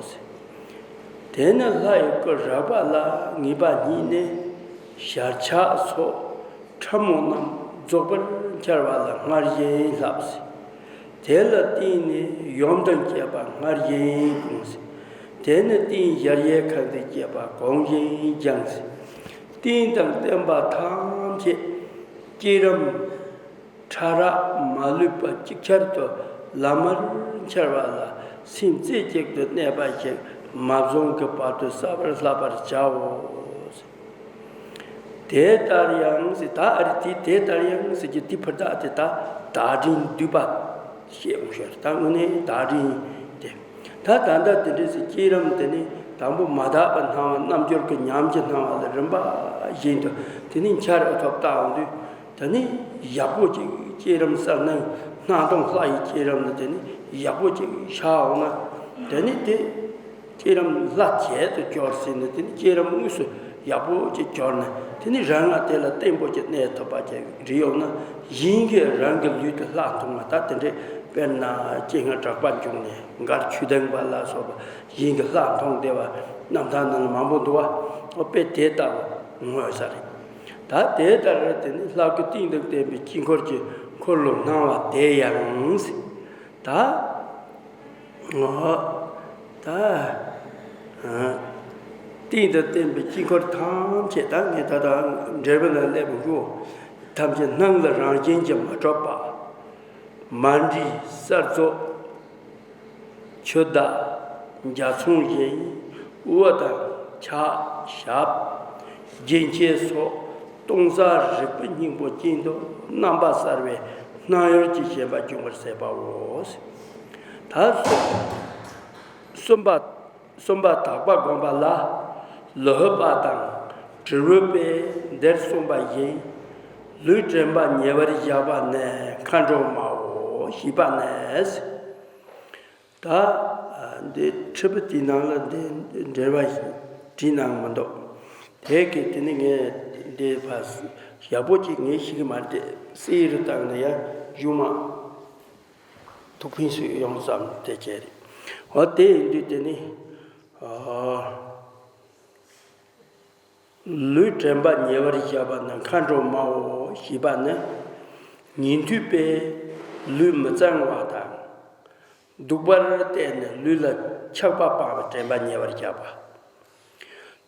དེ་ནི་ལྷ་ཡི་སྐུ་རགས་པ་ལ་ངེས་པ་ཉིད་ནས་ཞལ་ཆགས་སོགས་ཕྲ་མོ་རྣམས་རྫོགས་པར་འཆར་བ་ལ་སྔར་བཞིན་བསླབ། དེ་ལ་བརྟེན་ནས་ཡུམ་དང་བཅས་པ་སྔར་བཞིན་བསྒོམ། དེ་ནི་རྟེན་གཞལ་ཡས་ཁང་དུ་བཅས་པ་གོང་བཞིན་བརྐྱང་། རྟེན་དང་བརྟེན་པ་ཐམས་ཅད་བསྐྱེད་རིམ་ཕྲ་རགས་མ་ལུས་པ་ཅིག་ཆར་དུ་ལམ་མར་འཆར་བ་ལ་སེམས་རྩེ་གཅིག་ཏུ་གནས་པ་ཞིག་མ་བཟུང་གི་བར་དུ་གསལ་བར་བསླབ་པར་བྱའོ། དེ་ལྟར་ཡང་ཟེར། ད་ཨ་རི་དེ་དེ་ལྟར་ཡང་ཟེར་གྱི་དེ་ཕར་ད་དེ་ད་བདག་འཛིན་འདུས་པ་བཤད་འོང་ཤོར། ད་དངོས་གནས་བདག་འཛིན་དེ་ད་ད་ལྟ་དེ་འདྲ་ཟེར་བསྐྱེད་རིམ་དེ་ནི་དང་པོ་མ་དག་པ་སྣང་བ་རྣམ་འགྱུར་གྱི་ཉམས་ཀྱི་སྣང་བ་ལ་རིམ་པ་བཞིན་དུ་དེ་ནི་འཆར་ཐོབ་ལྟ་འོང་དུས། དེ་ནི་ཡག་པོ་ཅིག་བསྐྱེད་རིམ་གསལ་སྣང་སྣང་སྟོང་ལྷ་ཡི་བསྐྱེད་རིམ་ལ་དེ་ནི་ཡག་པོ་ཅིག་ཤར་འོང་ན། དེ་ནི་དེ་ བསྐྱེད་རིམ་ལྷ་བྱད་དུ་སྦྱོར་ཟེར་ནས། དེ་ནི་བསྐྱེད་རིམ་དངོས་སུ་ཡག་པོ་ཅིག་སྦྱོར་ནས། དེ་ནི་རང་ང་དེ་ལ་བརྟན་པོ་ཅིག་གནས་ཐུབ་པ་ཅིག་རེད་ཡོང་ན། གཞན་གྱིས་རང་གི་ལུས་དེ་ལྷ་མཐོང་བ་ད་དེ་འདྲས། དཔེར་ན་སྤྱན་སྔར་གྲགས་པ་བྱུང་ནས་མགར་ཆོས་ལྡན་པ་ལ་སོགས་པ་གཞན་གྱིས་ལྷ་མཐོང་བསྡད་པ་རྣམ་ཐར་ནང་ལ་མང་པོ་འདུག་བ། ཨོ་དཔེ་དེ་ལྟ་བུ་དངོས་ས་རེད། ད་དེ་ལྟར་དེ་ནི་ལྷ་སྐུ་སྟེང་དུ་བསྟན་པའི་དཀྱིལ་འཁོར་གྱི་འཁོར་ལོ་སྣང་བ་དེ་ཡང་། ད། ཨོ། ད། ཨ། སྟེང་དུ་བསྟན་པའི་དཀྱིལ་འཁོར་ཐམས་ཅད། ད་ངས་ད་ལྟ་འགྲེལ་པ་ན་སླེབས་འགྲོ། ཐམས་ཅད་སྣང་ལ་རང་བཞིན་གྱིས་མ་གྲུབ་པ། མ་འདྲིས་གསར་རྫོགས། ཆུ་ཟླ་འཇའ་ཚོན་བཞིན། དབུ་དང་ཕྱག་ཞབས་རྒྱན་ཆས་སོགས་སྟོང་གསལ་རིག་པའི་སྙིང་པོ་ཅན་དུ་རྣམ་པ་གསལ་བའི་སྣང་ཡུལ་གྱི་ཞེན་པ་སྐྱོང་བར་བྱེད་པའོ། ད་གསུམ་པ། གསུམ་པ་དག་པ་བསྒོམ་པ་ལ། ལོ་ཧི་པ་དང་དྲིལ་བུ་པས་འདིར་གསུངས་པ་བཞིན། ལུས་དྲན་པ་ཉེ་བར་བཞག་པ་ནི་མཁའ་འགྲོ་མའོ་ཞེས་པ་ནི། ད་འདི་ཁྲིད་པ་དེའི་ནང་ལ་འདི་འགྲེལ་པ་ཞིག་བྲིས་གནང་མི་འདུག་དེ་གི་དེ་ནི་ངས་འདི་ཕར་ཡག་པོ་ཅིག་ངས་ཤེས་ཀྱི་མ་རེད་དེ། གསེར་རུ་བཏང་ནས་ཡང་གཞུག་མ་ཐུགས་ཕན་གསོས་ཡོང་བསམ་དེ་བྱས་རེད། འོ་དེ་ཡིན་དུས་དེ་ནི། ཨ། ལུས་དྲན་པ་ཉེ་བར་བཞག་པ་ནི་མཁའ་འགྲོ་མའོ་ཞེས་པ་ནི། ཉན་ཐོས་པས་ལུས་མི་གཙང་བ་དང་། སྡུག་པར་བལྟས་ནས་ལུས་ལ་ཆགས་པ་སྤངས་པའི་དྲན་པ་ཉེ་བར་བཞག་པ།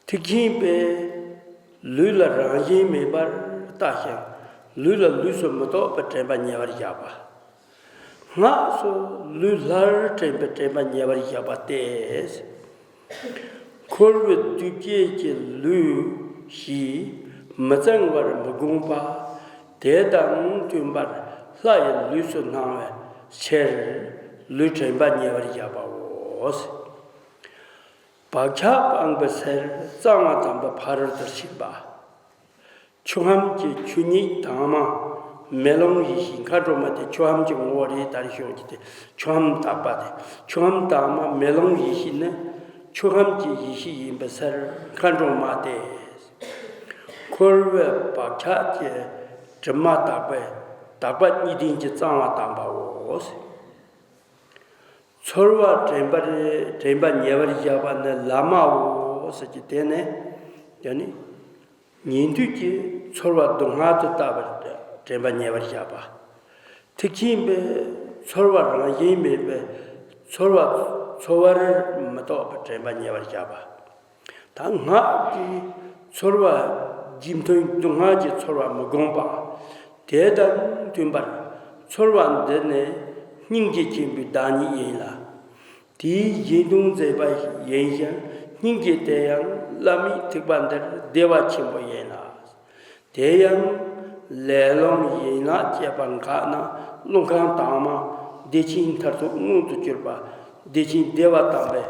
ཐེག་ཆེན་པས་ལུས་ལ་རང་བཞིན་མེད་པར་བལྟ་ཞིང་། ལུས་ལ་ལུས་སུ་མི་རྟོག་པའི་དྲན་པ་ཉེ་བར་བཞག་པ། སྔགས་སུ་ལུས་ལྷར་དྲན་པའི་དྲན་པ་ཉེ་བར་བཞག་པ་སྟེ། འཁོར་བའི་སྡུག་བསྔལ་གྱི་ལུས་ཞེས་མི་གཙང་བར་མི་བསྒོམ་པ། དེ་དང་མཐུན་པར་ལྷ་ཡི་ལུས་སུ་སྣང་བའི་ཕྱིར་ལུས་དྲན་པ་ཉེ་བར་བཞག་པའོ། བག་ཆགས་སྤངས་པའི་ཕྱིར་གཙང་བ་དམ་པའི་ཕ་རོལ་ཏུ་ཕྱིན་པ། ཆུ་ཁམས་ཀྱི་ཆོས་ཉིད་དྭངས་མ་མེ་ལོང་ཡེ་ཤེས། མཁའ་འགྲོ་མ་དེ་ཆུ་ཁམས་ཀྱི་ངོ་བོ་རེད། ད་རེས་ཤོད་ཀྱི་དེ་ཆུ་ཁམས་དག་པ་དེ། ཆུ་ཁམས་དྭངས་མ་མེ་ལོང་ཡེ་ཤེས་ནི། ཆུ་ཁམས་ཀྱི་ཡེ་ཤེས་ཡིན་པའི་ཕྱིར་མཁའ་འགྲོ་མ་སྟེ། འཁོར་བའི་བག་ཆགས་ཀྱི་དྲི་མ་དག་པས་དག་པ་གཉིས་ལྡན་གྱི་གཙང་བ་དམ་པའོ། ཚོར་བ་དྲན་པར་དྲན་པ་ཉེ་བར་བཞག་པ་ནི་བླ་མའོ་ཟེར་གྱི་དེ་ནི། ཡང་ནི། ཉན་ཐོས་ཀྱིས་ཚོར་བ་སྡུག་བསྔལ་དུ་ལྟ་བར་དྲན་པ་ཉེ་བར་བཞག་པ། ཐེག་ཆེན་པས་ཚོར་བ་རང་བཞིན་མེད་པས་ཚོར་བ་ཚོར་བར་མི་རྟོག་པའི་དྲན་པ་ཉེ་བར་བཞག་པ། ད་སྔགས་ཀྱིས་ཚོར་བ་རྒྱུ་མཐུན་སྡུག་བསྔལ་གྱི་ཚོར་བ་མི་བསྒོམ་པ། དེ་དང་མཐུན་པར་ཚོར་བ་འདི་ནི་སྙིང་རྗེ་ཆེན་པོའི་བདག་ཉིད་ཡིན་ལ། དེའི་གཞན་དོན་མཛད་པ་ཡིན་ཞིང་། སྙིང་རྗེ་དེ་ཡང་བླ་མའི་ཐེག་པ་འདིར་བདེ་བ་ཆེན་པོ་ཡིན་ལ། དེ་ཡང་ལས་རླུང་ཡན་ལག་བཅས་པ་འགགས་ན་རླུང་ཁམས་དྭངས་མ་བདེ་ཆེན་མཐར་ཐུག་མངོན་དུ་གྱུར་པ་བདེ་ཆེན་བདེ་བ་དམ་པའི་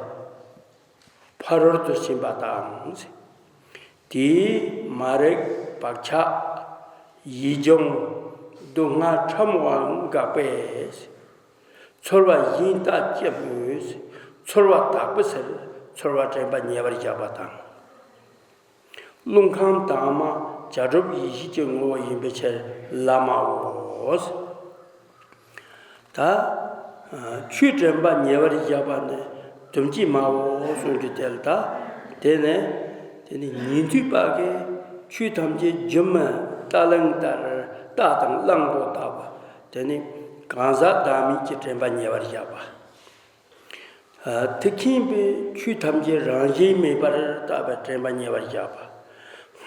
ཕ་རོལ་ཏུ་ཕྱིན་པ་དང་། དེས་མ་རིག་བག་ཆགས་ཡིད་འབྱུང་སྡུག་བསྔལ་ཕྲ་མོའང་འགགས་པས། ཚོར་བ་གཞན་ལྟ་ཅི་སྨོས། ཚོར་བ་དག་པའི་ཕྱིར་ཚོར་བ་དྲན་པ་ཉེ་བར་བཞག་པ་དང་། རླུང་ཁམས་དྭངས་མ་བྱ་གྲུབ་ཡེ་ཤེས་ཀྱི་ངོ་བོ་ཡིན་པའི་ཕྱིར་བླ་མའོ། ད་ཆོས་དྲན་པ་ཉེ་བར་བཞག་པ་ནི་དོན་གྱི་མའོ་གསུངས་ཀྱི་དེ་ལ། ད་དེ་ནི་དེ་ནི་ཉན་ཐོས་པ་གིས་ཆོས་ཐམས་ཅད་སྒྱུ་མའི་རྟ་གླང་ལྟར། རྟ་དང་གླང་པོ་ལྟ་བུ། དེ་ནི་གང་ཟག་བདག་མེད་ཀྱི་དྲན་པ་ཉེ་བར་བཞག་པ། ཐེག་ཆེན་པས་ཆོས་ཐམས་ཅད་རང་བཞིན་མེད་པར་བལྟ་བའི་དྲན་པ་ཉེ་བར་བཞག་པ།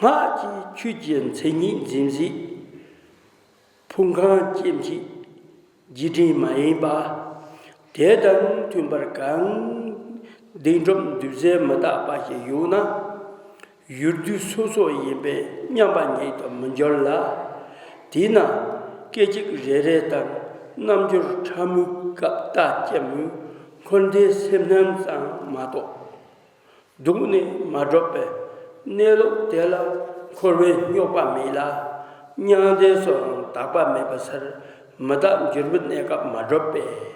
སྔགས་ཀྱིས་ཆོས་ཀྱི་མཚན་ཉིད་འཛིན་བྱེད་ཕུང་ཁམས་སྐྱེ་མཆེད་རྒྱུ་འབྲས་མ་ཡིན་པ། དེ་དང་མཐུན་པར་གང་བདེན་གྲུབ་འདུས་བྱས་མི་རྟག་པ་ཞིག་ཡོད་ན། ཡུལ་དུས་སོ་སོ་ཡིན་པས་མཉམ་པ་ཉིད་དུ་མི་འགྱུར་ལ། དེས་ན་སྐད་ཅིག་རེ་རེ་དང་རྣམ་འགྱུར་ཕྲ་མོའི་སྐབས་ལྟ་ཅི་སྨོས། འཁོར་འདས་སེམས་རྣམས་ཙམ་མ་གཏོགས། སྡུག་ནི་མ་གྲུབ་པས་གནས་ལུགས་དེ་ལ་འཁོར་བའི་རྙོག་པ་མེད་ལ། མྱང་འདས་སུའང་དག་པ་མེད་པའི་ཕྱིར་མི་རྟག་འགྱུར་བའི་གནས་སྐབས་མ་གྲུབ་པས།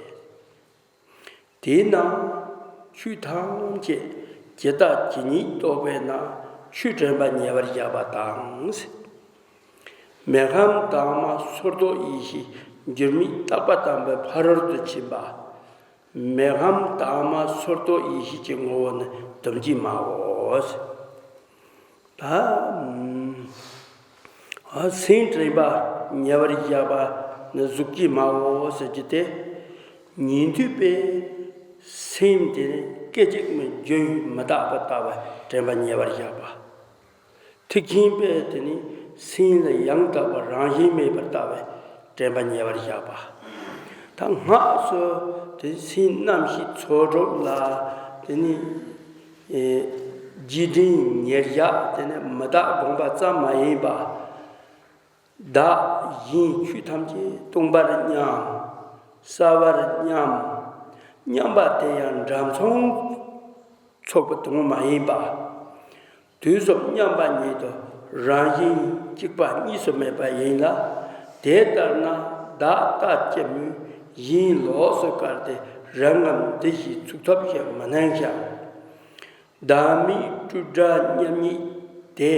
དེས་ན་ ཆོས་ཐམས་ཅད་ཇི་ལྟ་ཇི་སྙེད་རྟོགས་པས་ན། ཆོས་དྲན་པ་ཉེ་བར་བཞག་པ་དང་། མེ་ཁམས་དྭངས་མ་སོར་རྟོག་ཡེ་ཤེས་འགྱུར་མེད་རྟག་པ་དམ་པའི་ཕ་རོལ་ཏུ་ཕྱིན་པ། མེ་ཁམས་དྭངས་མ་སོར་རྟོག་ཡེ་ཤེས་ཀྱི་ངོ་བོ་ནི་དམ་ཚིག་མའོ། ད་ཨ་སེམས་དྲན་པ་ཉེ་བར་བཞག་པ་ནི་གཟུགས་ཀྱི་མའོ་ཟེར་གྱི་དེ། ཉན་ཐོས་པས་སེམས་དེ་ནི་སྐད་ཅིག་མའི་རྒྱུན་མི་རྟག་པར་ལྟ་བའི་དྲན་པ་ཉེ་བར་བཞག་པ། ཐེག་ཆེན་པས་དེ་ནི་སེམས་ལ་ཡང་དག་པར་རང་བཞིན་མེད་པར་ལྟ་བའི་དྲན་པ་ཉེ་བར་བཞག་པ། ད་སྔགས་སུ་དེ་སེམས་རྣམ་ཤེས་ཚོགས་དྲུག་ལ་དེ་ནི་ཨེ་རྗེས་དྲན་ཉེར་བཞག་དེ་ནི་མི་རྟག་དགོངས་པ་ཙམ་མ་ཡིན་པ། བདག་གཞན་ཆོས་ཐམས་ཅད་སྟོང་པར་མཉམ། གསལ་བར་མཉམ། མཉམ་པ་དེ་ཡང་འདྲ་མཚུངས་ཚོགས་པ་དང་མ་ཡིན་པ། དུས་གསུམ་མཉམ་པ་ཉིད་དུ་རང་བཞིན་གཅིག་པ་གཉིས་སུ་མེད་པ་ཡིན་ལ། དེ་ལྟར་ན་བདག་ལྟ་ཅི་སྨོས་གཞན་ལོགས་སུ་བཀར་ཏེ་རང་ངམ་འདི་ཞེས་ཚུགས་ཐབས་ཤིག་མི་སྣང་ཞིང་། བདག་མེད་སྤྲོས་བྲལ་མཉམ་ཉིད་དེ།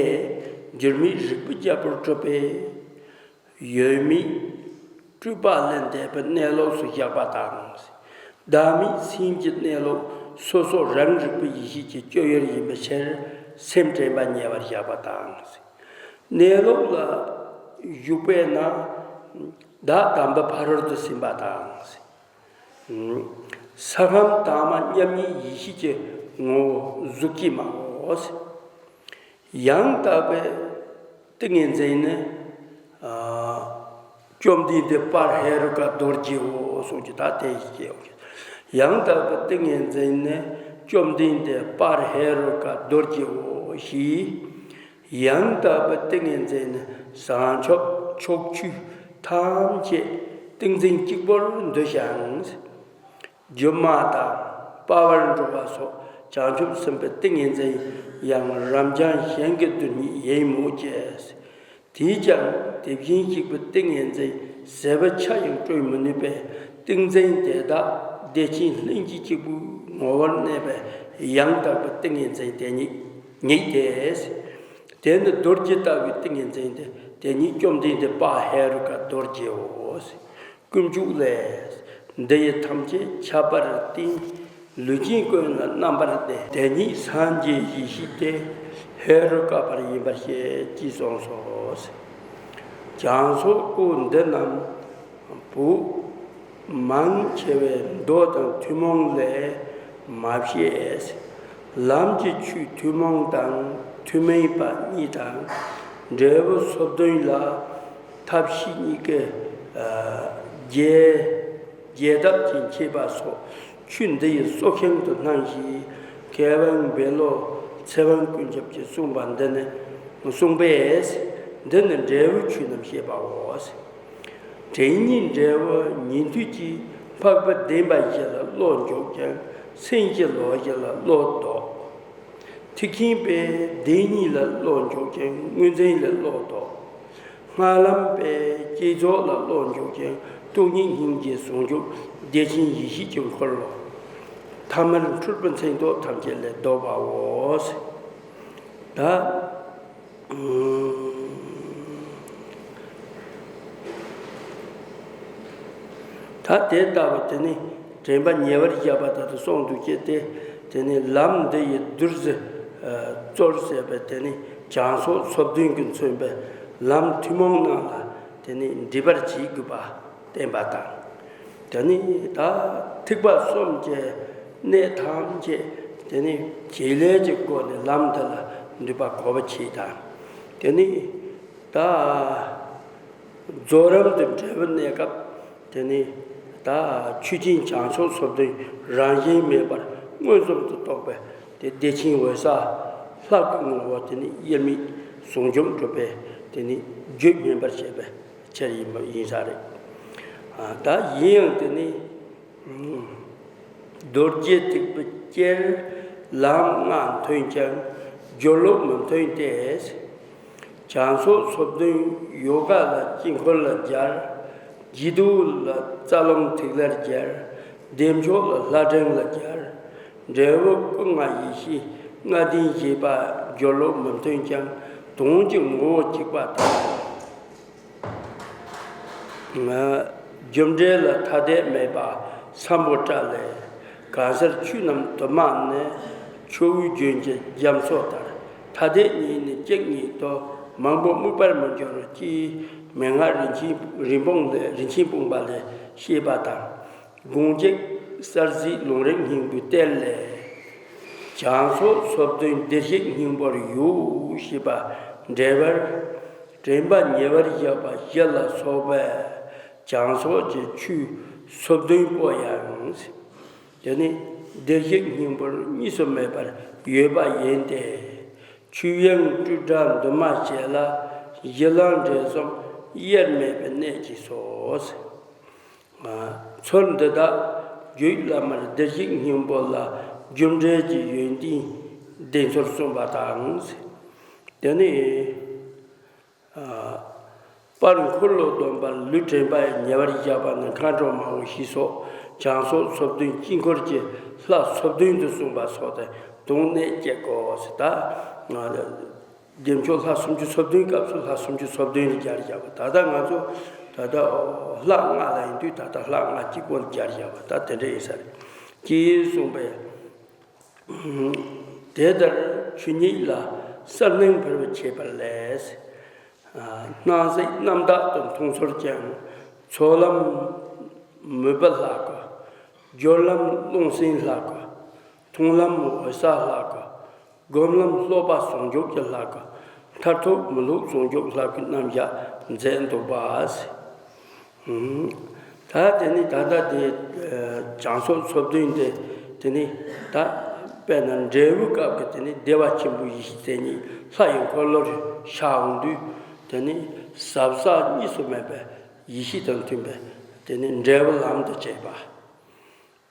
འགྱུར་མེད་རིག་པའི་རྒྱལ་པོར་གྲུབ་པས། ཡོད་མེད་སྤྲོས་པ་ལས་འདས་པའི་གནས་ལུགས་སུ་བཞག་པ་དང་། བདག་མེད་སེམས་ཀྱི་གནས་ལུགས་སོ་སོ་རང་རིག་པའི་ཡེ་ཤེས་ཀྱི་སྤྱོད་ཡུལ་ཡིན་པའི་ཕྱིར་སེམས་དྲན་པ་ཉེ་བར་བཞག་པ་དང་། གནས་ལུགས་ལ་ཞུགས་པས་ན་བདག་དམ་པའི་ཕ་རོལ་ཏུ་ཕྱིན་པ་དང་། ས་ཁམས་དྭངས་མ་མཉམ་ཉིད་ཡེ་ཤེས་ཀྱི་ངོ་བོ་གཟུགས་ཀྱི་མའོ། ཡང་དག་པའི་ཏིང་ངེ་འཛིན་ནི། ཨ་བཅོམ་ལྡན་འདས་དཔལ་ཧེ་རུ་ཀ་རྡོ་རྗེའོ་གསུངས་ཀྱི་ད་དེ་ཡི་སྐྱེའོ། ཡང་དག་པའི་ཏིང་ངེ་འཛིན་ནི་བཅོམ་ལྡན་འདས་དཔལ་ཧེ་རུ་ཀ་རྡོ་རྗེའོ་ཞེས། ཡང་དག་པའི་ཏིང་ངེ་འཛིན་ནི་བྱང་ཆུབ་ཕྱོགས་ཆོས་ཐམས་ཅད་ཏིང་འཛིན་གཅིག་པུར་འདུ་ཞིང་། སྒྱུ་མ་དང་སྤ་བར་འགྲོ་བ་སོགས་བྱང་ཆུབ་སེམས་དཔའི་ཏིང་ངེ་འཛིན་ཡང་རབ་འབྱམས་གཞན་གྱི་རྡུལ་སྙེད་ཡིན་མོད་ཀྱི། དེས་ཀྱང་དེ་བཞིན་གཤེགས་པའི་ཏིང་ངེ་འཛིན་ཟད་པའི་ཆ་ཡང་སྤྲོད་མི་ནུས་པས་ཏིང་འཛིན་དེ་དག་བདེ་ཆེན་ལྷན་སྐྱེས་གཅིག་པུའི་ངོ་བོར་གནས་པའི་ཡང་དག་པའི་ཏིང་ངེ་འཛིན་དེ་ཉིད་ཉིད་དེ། དེ་ནི་རྡོ་རྗེ་ལྟ་བུའི་ཏིང་ངེ་འཛིན་ཏེ། དེ་ཉིད་བཅོམ་ལྡན་འདས་དཔལ་ཧེ་རུ་ཀ་རྡོ་རྗེའོ། དཀོན་མཆོག་ལས། འདི་ཡི་ཐམས་ཅད་ཁྱབ་པར་བསྟན། ལུས་ཅན་ཀུན་ལ་རྣམ་པར་གནས། དེ་ཉིད་སངས་རྒྱས་ཡེ་ཤེས་ཏེ། ཧེ་རུ་ཀ་པར་ཡིན་པར་བཤད་ཅེས་གསུངས་སོ། བྱང་སོགས་སྐོར་འདི་རྣམས་བོད་མང་ཆེ་བས་མདོ་དང་ཐུན་མོང་ལས་མ་བཤད། ལམ་གྱི་ཆོས་ཐུན་མོང་དང་ཐུན་མིན་པ་གཉིས་དང་། འབྲས་བུ་སོ་བདུན་ལ་ཐབས་ཤེས་གཉིས་ཀྱི་རྒྱས་རྒྱས་གདབ་ཀྱི་མཁས་པ་སོགས་ཆོས་འདི་ཡི་སྲོག་ཤིང་དུ་སྣང་ཞིང་། མཁས་དབང་བེ་ལོ་ཚེ་དབང་ཀུན་ཁྱབ་ཀྱིས་གསུངས་པ་འདི་ནི་གསུངས་པས། འདི་ནི་འབྲས་བུའི་ཆོས་རྣམས་བཤད་པའོ། དྲན་ཉིད་འབྲས་བུ་ཉན་ཐོས་ཀྱིས་འཕགས་པའི་བདེན་པ་བཞི་ལ་བློ་འཇོག་ཅིང་། སེམས་ཀྱི་ལོ་བཞི་ལ་བློ་ལྡོག་ཐེག་ཆེན་པས་བདེན་གཉིས་ལ་བློ་འཇོག་ཅིང་། དངོས་འཛིན་ལ་བློ་ལྡོག་སྔགས་ལམ་པས་བསྐྱེད་རྫོགས་ལ་བློ་འཇོག་ཅིང་། སྟོང་ཉིད་སྙིང་རྗེ་ཟུང་འཇུག་བདེ་ཆེན་ཡེ་ཤེས་ཀྱི་འཁོར་ལོ། ཐ་མལ་འཁྲུལ་པའི་མཚན་རྟོག་ཐམས་ཅད་ལས་ལྡོག་པའོ། ད་ད་དེ་ལྟ་བུ་དེ་ནི་དྲན་པ་ཉེ་བར་བཞག་པ་ལྟར་དུ་གསུངས་འདུག་ཅེས་ཏེ། དེ་ནི་ལམ་འདི་ཡི་བདུད་རྩི་གཙོར་བྱས་པའི་དེ་ནི་བྱང་སོགས་སོ་བདུན་གྱིས་མཚོན་པའི་ལམ་ཐུན་མོང་རྣམས་ལ་དེ་ནི་འདྲིས་པར་བྱེད་དགོས་པ་བསྟན་པ་དང་། དེ་ནི་ད་ཐེག་པ་གསུམ་གྱི་གནད་ཐམས་ཅད་དེ་ནི་བྱེད་ལས་ཀྱི་སྒོ་ནས་ལམ་འདི་ལ་འདུས་པ་གོ་བ་བྱེད་དང་། དེ་ནི་ད་རྫོགས་རིམ་དུ་འབྲས་བུ་གནས་སྐབས་དེ་ནི་ད་ཆོས་ཅན་བྱང་ཆུབ་སོ་བདུན་རང་བཞིན་མེད་པར་མངོན་སུམ་དུ་རྟོགས་པའི་དེ་བདེ་ཆེན་འོད་གསལ་ལྷ་སྐུའི་ངོ་བོ་དེ་ནི་དབྱེར་མེད་ཟུང་འཇུག་གྲུབ་པའི་དེ་ནི་རྒྱུད་སྨིན་པར་བྱེད་པའི་ཕྱིར་ཡིན་པ་ཡིན་ས་རེད། ཨ་ད་ཡིན་ཡང་དེ་ནི་རྡོ་རྗེ་ཐེག་པའི་སྤྱིར་ལམ་ལྔ་མཐུན་ཀྱང་སྦྱོར་ལུགས་མི་མཐུན་ཏེ། བྱང་སོགས་སོ་བདུན་ཡོ་ག་ལ་དཀྱིལ་འཁོར་ལ་སྦྱར། དགྱེས་རྡོ་ལ་རྩ་རླུང་ཐིག་ལེར་སྦྱར། བདེ་མཆོག་ལ་ལྷ་སྒྲོན་ལ་སྦྱར། འབྲས་བུ་སྐུ་ལྔ་ཡེ་ཤེས་ལྔ་ལྡན་ཞེས་པ་སྦྱོར་ཀློག་མི་མཐུན་ཀྱང་དོན་གྱི་ངོ་བོ་གཅིག་པ་དང་། རྒྱུ་འབྲས་ལ་ཐ་དད་མེད་པ་སམ་བྷོ་ཊ་ལས། གང་ཕྱིར་ཆོས་རྣམས་དུ་མ་ནི། ཆུ་བོའི་རྒྱུན་གྱི་རྒྱ་མཚོ་ལྟར། ཐ་དད་གཉིས་ནི་གཅིག་ཉིད་དོ། མང་པོ་དམིགས་པར་མི་འགྱུར་ཅེས་མན་ངག་རིན་ཆེན་རིན་སྤུངས་ལས་རིན་ཆེན་སྤུངས་པ་ལས་བཤད་པ་དང་། དགོངས་གཅིག་གསལ་གཟིགས་ལུང་རིགས་སྙིང་པོའི་གཏེར་ལས། བྱང་ཕྱོགས་སོ་བདུན་བདེ་གཤེགས་སྙིང་པོར་ཡོད་ཞེས་པ་འགྲེལ་པར། དྲན་པ་ཉེ་བར་བཞག་པ་བཞི་ལ་སོགས་པས་བྱང་ཕྱོགས་ཀྱི་ཆོས་སོ་བདུན་པོ་ཡང་། དེ་ནི་བདེ་གཤེགས་སྙིང་པོར་གཉིས་སུ་མེད་པར་ཡོད་པ་ཡིན་ཏེ། ཆོས་དབྱིངས་སྤྲོས་བྲལ་འདུས་མ་བྱས་ལ། གཞི་ལམ་འབྲས་གསུམ་དབྱེར་མེད་པའི་གནད་ཀྱིས་སོ། ཚུལ་འདི་དག་རྒྱུད་བླ་མར་བདེ་གཤེགས་སྙིང་པོ་ལ་རྒྱུ་འབྲས་ཀྱི་ཡོན་ཏན་ལྡན་ཚུལ་གསུངས་པ་དང་། དེ་ནི། པར་འཁོར་ལོ་སྡོམ་པར་ལུས་དྲན་པ་ཡང་ཉེ་བར་བཞག་པ་ནི་མཁའ་འགྲོ་མ་འོངས་ཞེས་སོགས་བྱང་ཕྱོགས་སོ་བདུན་དཀྱིལ་འཁོར་གྱི་ལྷ་སོ་བདུན་དུ་གསུངས་པ་སོགས་ཏེ་དོན་གནད་བཅས་གོ་ཟེར་ད། རྒྱུ་མཆོག་ལྷ་སུམ་ཅུ་སོ་བདུན་སྐབས་སུ་ལྷ་སུམ་ཅུ་སོ་བདུན་རེ་སྦྱར་བཞག་པ། ད་ལྟ་ང་ཚོ་ད་ལྟ་ལྷ་ལྔ་ལ་ཡིན་དུས་ད་ལྟ་ལྷ་ལྔ་གཅིག་པོ་ལ་སྦྱར་བཞག་པ་ད་དེ་འདྲ་ཡིན་ས་རེད། ཅེས་གསུངས་པས། དེ་ལྟར་ཆོས་ཉིད་ལ་གསལ་སྣང་འཕེལ་བར་བྱེད་པ་ལས། སྣང་སྲིད་རྣམ་དག་ཏུ་མཐོང་ཚུལ་ཀྱང་། ཚོར་ལམ་མོས་པ་ལྷག་གི། སྦྱོར་ལམ་རླུང་སེམས་ལྷག་གི། མཐོང་ལམ་འོད་གསལ་ལྷག་གི། སྒོམ་ལམ་སློབ་པ་ཟུང་འཇུག་གི་ལྷག་གི། མཐར་ཐུག་མི་སློབ་ཟུང་འཇུག་ལྷག་གི་རྣམ་གཞག་མཛད་འདུག་པ། ད་དེ་ནི་ད་ལྟ་དེ་བྱང་ཕྱོགས་སོ་བདུན་དེ་དེ་ནི་ད་དཔེར་ན་འབྲས་བུའི་སྐབས་ཀྱི་དེ་ནི་བདེ་བ་ཆེན་པོའི་ཡེ་ཤེས་དེ་ཉིད་ལྷ་ཡི་འཁོར་ལོར་ཤར་འོང་དུས་དེ་ནི་ཟབ་ས་གཉིས་སུ་མེད་པའི་ཡེ་ཤེས་དང་མཐུན་པའི་དེ་ནི་འབྲས་བུ་ལམ་དུ་བྱེད་པ།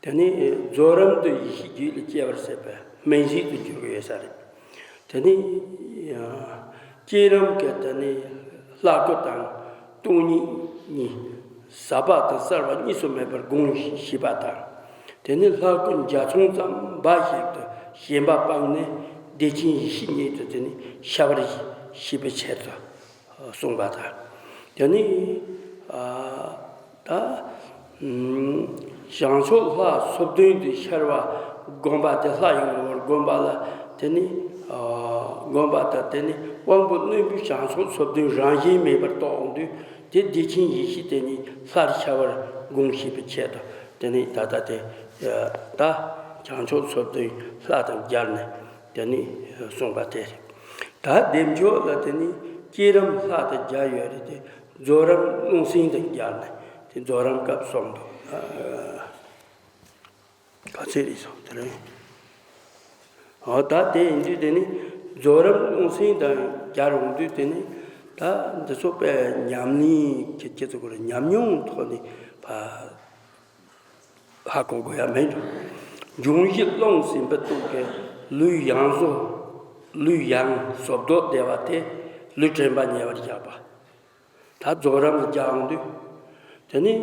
དེ་ནི་རྫོགས་རིམ་དུ་ཡེ་ཤེས་རྒྱུད་ལ་སྐྱེ་བར་བྱེད་པའི་སྨིན་བྱེད་དུ་གྱུར་ཡོད་ས་རེད། དེ་ནི་བསྐྱེད་རིམ་གྱི་དེ་ནི་ལྷ་སྐུ་དང་སྟོང་ཉིད་གཉིས་ཟབ་པ་དང་གསལ་བ་གཉིས་སུ་མེད་པར་དགོངས་ཤེས་པ་དང་། དེ་ནི་ལྷ་སྐུ་འཇའ་ཚོན་ཙམ་འབའ་ཞིག་ཏུ་ཞེན་པ་སྤངས་ནས་བདེ་ཆེན་ཡེ་ཤེས་ཉིད་དུ་དེ་ནི་ཤར་བར་བྱེད་པའི་ཆེད་དུ། གསུངས་པ་དང་། དེ་ནི་ད་བྱང་ཕྱོགས་ལྷ་སོ་བདུན་དུ་ཤར་བ་བསྒོམ་པ་དེ་ལྷ་ཡི་ངོ་བོར་བསྒོམ་པ་ལ་དེ་ནི་བསྒོམ་པ་དང་དེ་ནི་དབང་པོ་རྣོན་པོའི་བྱང་ཕྱོགས་སོ་བདུན་རང་བཞིན་མེད་པར་རྟོགས་འོང་དུས་དེ་བདེ་ཆེན་ཡེ་ཤེས་དེ་ཉིད་ལྷར་ཤར་བར་དགོངས་ཤེས་པའི་ཆེད་དུ་དེ་ནི་ད་ལྟ་དེ་ད་བྱང་ཕྱོགས་སོ་བདུན་ལྷ་དང་སྦྱར་ནས། དེ་ནི་གསུངས་པ་དེ་རེད། ད་བདེ་མཆོག་ལ་དེ་ནི་བསྐྱེད་རིམ་ལྷ་དང་སྦྱར་ཡོད་རེད་དེ། རྫོགས་རིམ་རླུང་སེམས་དང་སྦྱར་ནས་དེ་རྫོགས་རིམ་སྐབས་གསུངས་འདུག་ག་ཚད་རེད་སོང་དེ་རེད། འོ་ད་དེ་ཡིན་དུས་དེ་ནི་རྫོགས་རིམ་རླུང་སེམས་དང་སྦྱར་འོང་དུས་དེ་ནི་ད་འདི་ཚོ་དཔེ་ཉམས་ལེན་གྱི་སྤྱི་ཚོགས་ཀྱི་ཉམས་མྱོང་ཐོག་ནས་ཕ། ཧ་གོ་དགོས་ཡ་མེད་འགྲོ། འབྱུང་བཞི་རླུང་སེམས་པའི་སྟོབས་ཀྱིས་ལུས་ཡང་བཟོ། ལུས་ཡང་བཟོ་ལྡོག་བདེ་བ་དེ་ལུས་དྲན་པ་ཉེ་བར་བཞག་པ། ད་རྫོགས་རིམ་ལ་སྦྱར་འོང་དུས། དེ་ནི་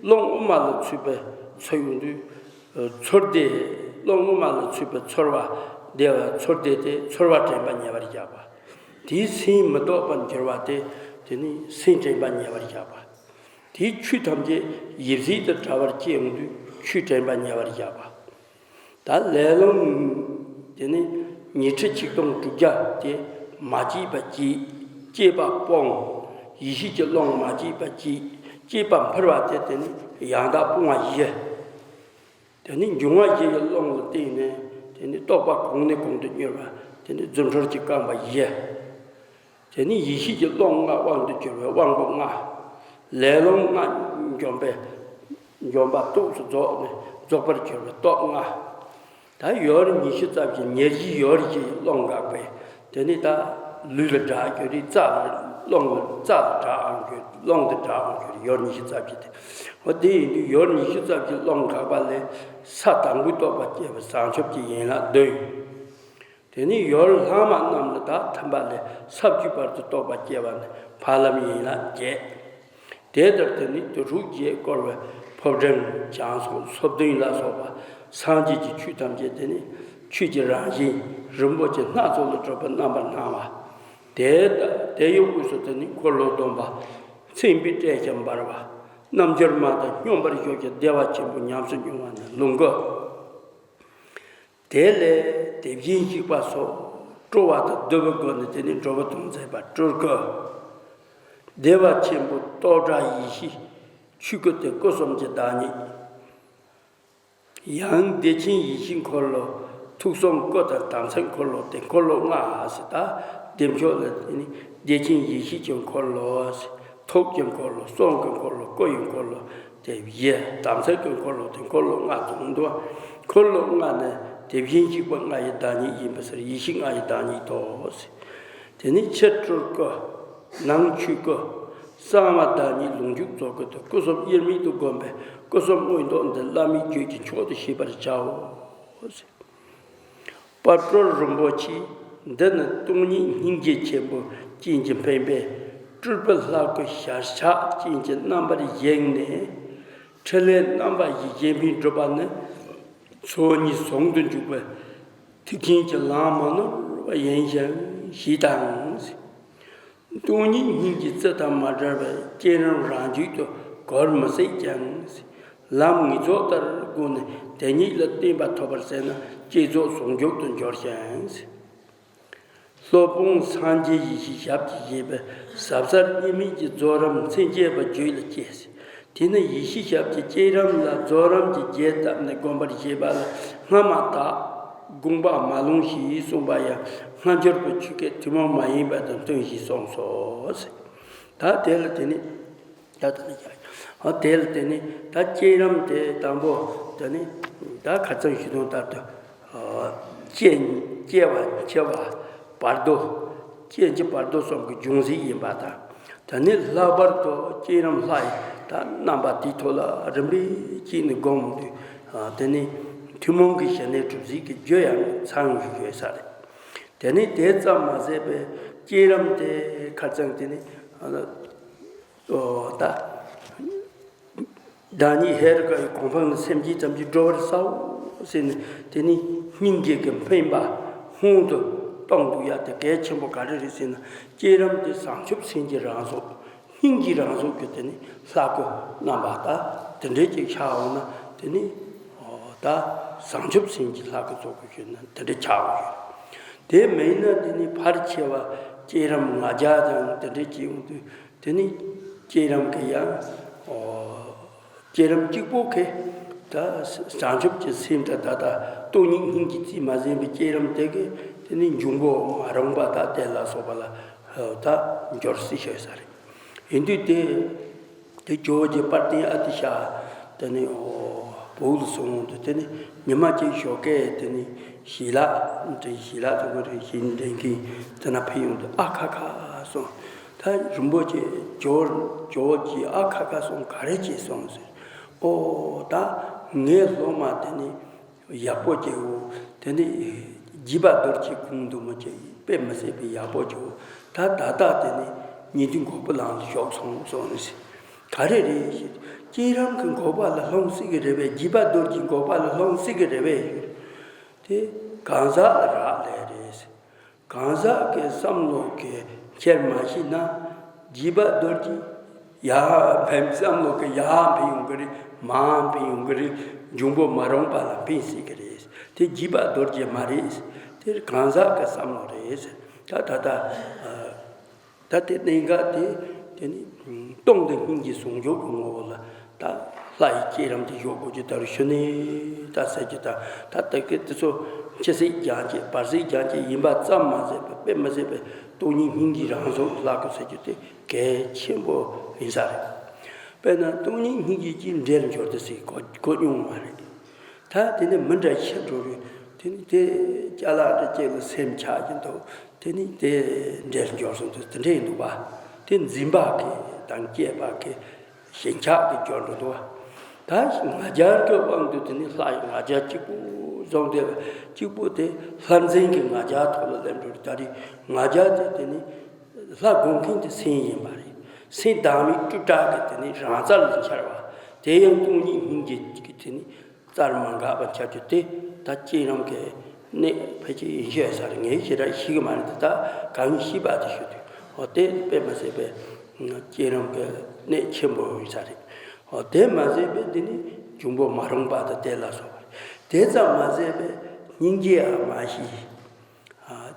རླུང་དབུ་མ་ལ་ཚུད་པའི་ཚུར་ཡོང་དུས། ཚུར་བདེ། རླུང་དབུ་མ་ལ་ཚུད་པའི་ཚོར་བ་བདེ་བ་ཚུར་བདེ་དེ་ཚོར་བ་དྲན་པ་ཉེ་བར་བཞག་པ། དེའི་སེམས་མི་རྟོག་པར་འགྱུར་བ་དེ་དེ་ནི་སེམས་དྲན་པ་ཉེ་བར་བཞག་པ། དེའི་ཆོས་ཐམས་ཅད་ཡིབ་གཟུགས་དང་བྲལ་བར་སྐྱེ་ཡོང་དུས་ཆོས་དྲན་པ་ཉེ་བར་བཞག་པ། ད་ལས་རླུང་དེ་ནི་ཉི་ཁྲི་ཆིག་སྟོང་དྲུག་བརྒྱ་དེ་མ་སྐྱེས་པ་སྐྱེས། སྐྱེས་པ་སྤོང་། ཡེ་ཤེས་ཀྱི་རླུང་མ་སྐྱེས་པ་སྐྱེས། སྐྱེས་པ་འཕུར་བ་དེ་དེ་ནི་ཡང་དག་སྤོང་བ་བཞི། དེ་ནི་འབྱུང་བ་བཞི་ཡི་རླུང་ལ་བརྟེན་ནས་དེ་ནི་རྟོག་པ་གོང་ནས་གོང་དུ་གཉེར་བ་དེ་ནི་རྫུ་འཕྲུལ་གྱིས་བསྐང་བ་བཞི། དེ་ནི་ཡེ་ཤེས་ཀྱི་རླུང་ལྔ་དབང་དུ་གྱུར་པའི་དབང་པོ་ལྔ། ལས་རླུང་ལྔ་འཇོམས་པའི་འཇོམས་པ་སྟོབས་སུ་རྫོགས་ནས་རྫོགས་པར་གྱུར་པའི་སྟོབས་ལྔ། ད་ཡུལ་ཉི་ཤུ་རྩ་བཞི་ཉེར་བཞི་ཡུལ་བཞི་ཡི་རླུང་འགགས་པས་དེ་ནི་ད་ལུས་ལ་དགྲ་གྱུར་རེད། རྩ་ལ་རླུང་ལ་རྩ་ལ་དགྲ་འོང་གྱུར། རླུང་དེ་དགྲ་འོང་གྱུར་ཡུལ་ཉི་ཤུ་རྩ་བཞི་དེ། འོ་དེ་ཡིན་དུས་ཡུལ་ཉི་ཤུ་རྩ་བཞི་རླུང་འགགས་པ་ལས་ས་དང་པོའི་རྟོགས་པ་སྐྱེས་པའི་བྱང་ཆུབ་ཀྱི་ཡན་ལག་བདུན། དེ་ནས་ཡུལ་ལྷག་མ་རྣམས་ལ་དག་ཐིམ་པ་ལས་ས་བཅུའི་བར་དུ་རྟོགས་པ་སྐྱེ་བ་ནི་འཕགས་ལམ་ཡན་ལག་བརྒྱད། དེ་ལྟར་དེ་ནི་དུར་ཁྲོད་བརྒྱད་བསྐོར་བའི་ཕོ་བྲང་བྱང་སོགས་སོ་བདུན་ལ་སོགས་པ་ སངས་རྒྱས་ཀྱི་ཆོས་ཐམས་ཅད་དེ་ནི་ཆོས་ཀྱི་རང་བཞིན་རིན་པོ་ཆེ་སྣ་ཚོགས་ལས་གྲུབ་པ་རྣམ་པར་སྣང་བ། དེ་དང་དེ་ཡི་དབུས་སུ་དེ་ནི་འཁོར་ལོ་སྡོམ་པ། མཚན་དཔེའི་སྤྲས་ཀྱིས་འབར་བ། རྣལ་འབྱོར་མ་དང་སྙོམས་པར་ཞུགས་ཀྱི་བདེ་བ་ཆེན་པོ་ཉམས་སུ་མྱོང་བ་ནི་ལོངས་སྐུ། དེ་ལས་དེ་བཞིན་གཤེགས་པ་སོགས་སྤྲོ་བ་དང་བསྡུ་བའི་སྒོ་ནས་དེ་ནི་འགྲོ་བ་དོན་མཛད་པ་སྤྲུལ་སྐུ། བདེ་བ་ཆེན་པོ་རྟོག་བྲལ་ཡེ་ཤེས་ཆོས་སྐུ་སྟེ་སྐུ་གསུམ་གྱི་བདག་ཉིད། ཡང་བདེ་ཆེན་ཡེ་ཤེས་འཁོར་ལོ། ཐུགས་གསུམ་སྐུ་དང་དམ་ཚིག་འཁོར་ལོ་སྟེ་འཁོར་ལོ་ལྔ་ཟེར། ད་བདེ་མཆོག་ལ་དེ་ནི་བདེ་ཆེན་ཡེ་ཤེས་ཀྱི་འཁོར་ལོ་ཟེར། ཐུགས་ཀྱི་འཁོར་ལོ། གསུང་གི་འཁོར་ལོ། སྐུ་ཡི་འཁོར་ལོ། དེ་བཞི་དམ་ཚིག་གི་འཁོར་ལོ་དེ་འཁོར་ལོ་ལྔ་བྱུང་འདུག། འཁོར་ལོ་ལྔ་ནི་དེ་བཞིན་གཤེགས་པ་ལྔ་ཡི་བདག་ཉིད་ཡིན་པ་ཟེར། ཡེ་ཤེས་ལྔ་ཡི་བདག་ཉིད་དོ་ཟེར། དེ་ནི་ཕྱི་སྤྲུལ་སྐུ། ནང་ཆོས་སྐུ། གསང་བ་བདག་ཉིད་ལུགས་འཇུག་རྫོགས་སྐུ་དང་སྐུ་གསུམ་དབྱེར་མེད་དུ་བསྒོམས་པས་སྐུ་གསུམ་མངོན་རྟོགས་འདི་བླ་མེད་རྒྱུད་ཀྱི་མཆོག་ཏུ་ཤེས་པར་བྱའོ་ཟེར། དཔལ་སྤྲུལ་རིན་པོ་ཆེ། འདི་ནི་སྟོང་ཉིད་སྙིང་རྗེ་ཆེན་པོ་ཅན་གྱི་འཕེན་པས་སྤྲུལ་པའི་ལྷ་སྐུ་ཞལ་ཕྱག་ཅན་གྱི་རྣམ་པར་བཞེངས་ནས། ཕྲིན་ལས་རྣམ་པ་བཞི་བྱེད་པའི་སྒྲུབ་པ་ནི། ཚོགས་གཉིས་ཟུང་དུ་འཇུག་པའི་ཐེག་ཆེན་གྱི་ལམ་མ་ནོར་བ་ཡིན་ཞིང་ཞེས་དང་། སྟོང་ཉིད་སྙིང་རྗེ་རྩི་དང་མ་བྲལ་བའི་བསྐྱེད་རིམ་རང་རྒྱུད་དུ་གོར་མི་ཟད་ཀྱང་། ལམ་ངེས་རྫོགས་ལྟར་བསྒོམས་ནས་དེ་ཉིད་ལ་བརྟན་པ་ཐོབ་པར་བྱས་ན་བསྐྱེད་རྫོགས་ཟུང་འཇུག་ཏུ་འགྱུར་ཞིང་། སློབ་དཔོན་སངས་རྒྱས་ཡེ་ཤེས་ཞབས་ཀྱིས་བཞེས་པའི་ཟབ་གསལ་དབྱེར་མེད་ཀྱི་རྫོགས་རིམ་མཚན་བཅས་པ་རྒྱུད་ལ་སྐྱེས། དེ་ནི་ཡེ་ཤེས་ཞབས་ཀྱི་བསྐྱེད་རིམ་ལ་རྫོགས་རིམ་གྱི་རྒྱས་བཏབ་ནས་བསྒོམ་པར་བྱེད་པ་ལ་སྔ་མ་དག་དགོངས་པ་མ་ལོངས་ཞེས་གསུངས་པ་ཡང་སྔ་འགྱུར་གྱི་ཆོས་སྐད་ཐུན་མོང་མ་ཡིན་པ་དང་མཐུན་ཞེས་གསུངས་སོ། ད་དེ་ལ་དེ་ནི། ད་ད་ནི་ཡ། ཨ་དེ་ལ་དེ་ནི་ད་བསྐྱེད་རིམ་དེ་དང་པོ་དེ་ནི་ད་ཁ་སང་ཞུས་དོན་ལྟར་དུ། ཨ་སྐྱེ་སྐྱེ་བ་འཆི་བ་བར་དོ། སྐྱེ་འཆི་བར་དོ་གསུམ་གྱི་སྦྱོང་ཚིག་ཡིན་པ་དང་། དེ་ནི་ལྷག་པར་དུ་བསྐྱེད་རིམ་ལྷ་ཡི་ད་རྣམ་པ་དེའི་ཐོག་ལ་རིམ་པས་བསྐྱེད་ནས་བསྒོམ་དུས། ཨ་དེ་ནི་ཐུན་མོང་གི་ཞི་གནས་གྲུབ་ཚུལ་གྱི་རྒྱུ་ཡང་ཚང་ཡོད་ས་རེད། དེ་ནི་དེ་ཙམ་མ་ཟད་པའི་བསྐྱེད་རིམ་དེ་ཁ་སང་དེ་ནི། ཨ། ཨོ་ད། བདག་ཉིད་ཧེ་རུ་ཀ་ཡི་གོ་འཕང་ལ་སེམས་བསྐྱེད་ཙམ་གྱིས་འགྲོ་བར་བྱའོ་ཟེར་ནས་དེ་ནི་སྙིང་རྗེ་གི་འཕེན་པ་ཧོན་དུ་གཏོང་དུ་ཡ་དེ་གལ་ཆེན་པོ་ག་རེ་རེད་ཟེར་ན། བསྐྱེད་རིམ་དེ་བྱང་ཆུབ་སེམས་ཀྱི་རང་གཟུགས། སྙིང་གི་རང་གཟུགས་ཀྱི་དེ་ནི་ལྷ་སྐུ་རྣམ་པ་ད་དེ་འདྲས་ཅིག་ཆགས་འོང་ན་དེ་ནི་ཨོ་ད་བྱང་ཆུབ་སེམས་ཀྱི་ལྷ་སྐུ་རྫོགས་སྐུ་ཞུས་ན་དེ་འདྲས་ཆགས་འོང་ཡོད། དེ་མིན་ན་དེ་ནི་ཕལ་ཆེ་བ་བསྐྱེད་རིམ་ལྔ་བརྒྱ་དང་དེ་འདྲས་ཅིག་ཡོང་དུས། དེ་ནི་བསྐྱེད་རིམ་གྱི་ཡང་། ཨོ། བསྐྱེད་རིམ་གཅིག་པོ་གི་ད་བྱང་ཆུབ་ཀྱི་སེམས་དང་ད་ལྟ་སྟོང་ཉིད་སྙིང་རྗེ་རྩིས་མ་ཟིན་པའི་བསྐྱེད་རིམ་དེ་གི་དེ་ནི་འབྱུང་པོ་མ་རུངས་པ་དང་དེ་ལ་སོགས་པ་ལ་ད་འབྱོར་སྲིད་ཤོད་ས་རེད། ཡིན་དུས་དེ་དེ་ཇོ་བོ་རྗེ་དཔལ་ལྡན་ཨ་ཏི་ཤ་དེ་ནི་ཨོ་བོད་ལ་སོང་དུས་དེ་ནི་ཉི་མ་གཅིག་ཞོགས་ཀས་དེ་ནི་ཞལ་ལག་འདྲེན་ཞལ་ལག་དེ་ག་རེ་ཞིག་འདྲེན་གིན་དེ་ན་ཕེབས་ཡོང་དུས་ཨ་ཁ་ཁ་སོང་། ད་རིན་པོ་ཆེ་ཇོ་ཇོ་ཇི་ཨ་ཁ་ཁ་སོང་ག་རེ་བྱས་སོང་ཟེར། ཨོ་ད་ངའི་སློབ་མ་དེ་ནི་ཡག་པོ་སྐྱེ་བོ་དེ་ནི་བརྒྱུད་པ་རྡོ་རྗེ་ཁུངས་འདུས་མ་བྱས་དཔེ་མི་སྲིད་པའི་ཡག་པོ་སྐྱེ་བོ་ད་ད་ལྟ་དེ་ནི་ཉེ་དུས་འགོག་པའི་ལམ་དུ་ཞུགས་སོང་སོང་ཟེར། ག་རེ་རེད་ཟེར། བསྐྱེད་རིམ་གྱི་འགོག་པ་ལ་ལྷུང་སྲིད་ཀྱི་རེད་པས། བརྒྱུད་པ་རྡོ་རྗེའི་འགོག་པ་ལ་ལྷུང་སྲིད་ཀྱི་རེད་པས། དེ་གང་ཟག་ལ་རག་ལས་རེད་ཟེར། གང་ཟག་གི་བསམ་བློ་གི་འཁྱེར་མ་ཤེས་ན་བརྒྱུད་པ་རྡོ་རྗེ་ཡར་འཕེན། བསམ་བློ་གི་ཡར་འཕེན་ཡོང་གི་རེད། མར་འཕེན་ཡོང་གི་རེད། འབྱུང་པོ་མ་རུངས་པ་ལ་འཕེན་སྲིད་ཀྱི་རེད། དེ་བརྒྱུད་པ་རྡོ་རྗེ་མ་རེད། དེ་གང་ཟག་གི་བསམ་བློ་རེད། ད་ད་ལྟ་ད་དེ་གནད་འགག་དེ་དེ་ནི་སྟོང་དང་སྙིང་རྗེ་ཟུང་འཇུག་གི་ངོ་བོ་ལ་ད་ལྷ་ཡི་བསྐྱེད་རིམ་དེ་ཞུགས་དགོས་ཀྱི་ད་རུ་ཞུ་ནས་ད་ཟེར་གྱི་ད་ད་ལྟ་གི་དེ་ཚོ་ཕྱི་གཟིགས་རྒྱང་བཀྱེད་བར་གཟིགས་རྒྱང་བཀྱེད་ཡིན་པ་ཙམ་མ་ཟད་པའི་དཔེ་མི་སྲིད་པའི་སྟོང་ཉིད་སྙིང་རྗེའི་རང་གཟུགས་ལྷ་སྐུ་ཟེར་རྒྱུ་དེ་གལ་ཆེན་པོ་ཡིན་ས་རེད། དཔེར་ན་སྟོང་ཉིད་སྙིང་རྗེ་གཅིག་འདྲེར་འབྱོར་ཏེ་ཟེར་གོ་གོ་མྱོང་མ་རེད། ད་དེ་ནས་མི་འདྲ་ཤི་འགྲོ་རེད། དེ་ནི་དེ་ཅ་ལག་འདྲ་ཅིག་ལ་སེམས་ཆགས་ཀྱི་འདུག། དེ་ནི་དེ་འདྲེར་འབྱོར་སོང་དུས་དེ་འདྲ་ཡིན་འདུག་པ། དེ་འཛིན་པ་གི་དང་སྐྱེས་པ་གི་ཞེན་ཆགས་ཀྱིས་འབྱོར་འགྲོ་འདུག་པ། ད་ང་རྒྱལ་གྱི་དབང་དུ་དེ་ནི་ལྷ་ཡི་ང་རྒྱལ་གཅིག་པུ་བཟུང་སྟེ་གཅིག་པུ་དེ་ལྷ་འཛིན་གྱི་ང་རྒྱལ་ཐོག་ལ་སླེབས་འགྲོ་རེད། ད་རེས་ང་རྒྱལ་དེ་དེ་ནི་ལྷ་སྒོམ་མཁན་དེ་སེམས་ཡིན་པ་རེད། སེམས་བདག་མེད་སྤྲོས་བྲལ་གྱི་དེ་ནི་རང་རྩལ་ལ་འཆར་བ། དེ་ཡང་སྟོང་ཉིད་སྙིང་རྗེ་གི་དེ་ནི། རྩར་མ་འགག་པ་ཆགས་རྒྱུ་དེ་ད་བསྐྱེད་རིམ་གྱི་གནད་ཕལ་ཆེར་ཡིན་ཤས་ས་རེད། ངས་ཞེ་དྲག་ཤེས་ཀྱི་མ་རེད། ད་ད་གང་ཤེས་པ་དེ་ཞུ་དུས་འོ་དེ་དཔེ་མ་སྲིད་པའི་བསྐྱེད་རིམ་གྱི་གནད་ཆེན་པོ་ཡིན་ས་རེད། འོ་དེ་མ་ཟད་པའི་འདི་ནི་འབྱུང་པོ་མ་རུངས་པ་དང་དེ་ལ་སོགས་པ་རེད། དེ་ཙམ་མ་ཟད་པའི་སྙིང་རྗེ་ཡང་མ་ཤེས།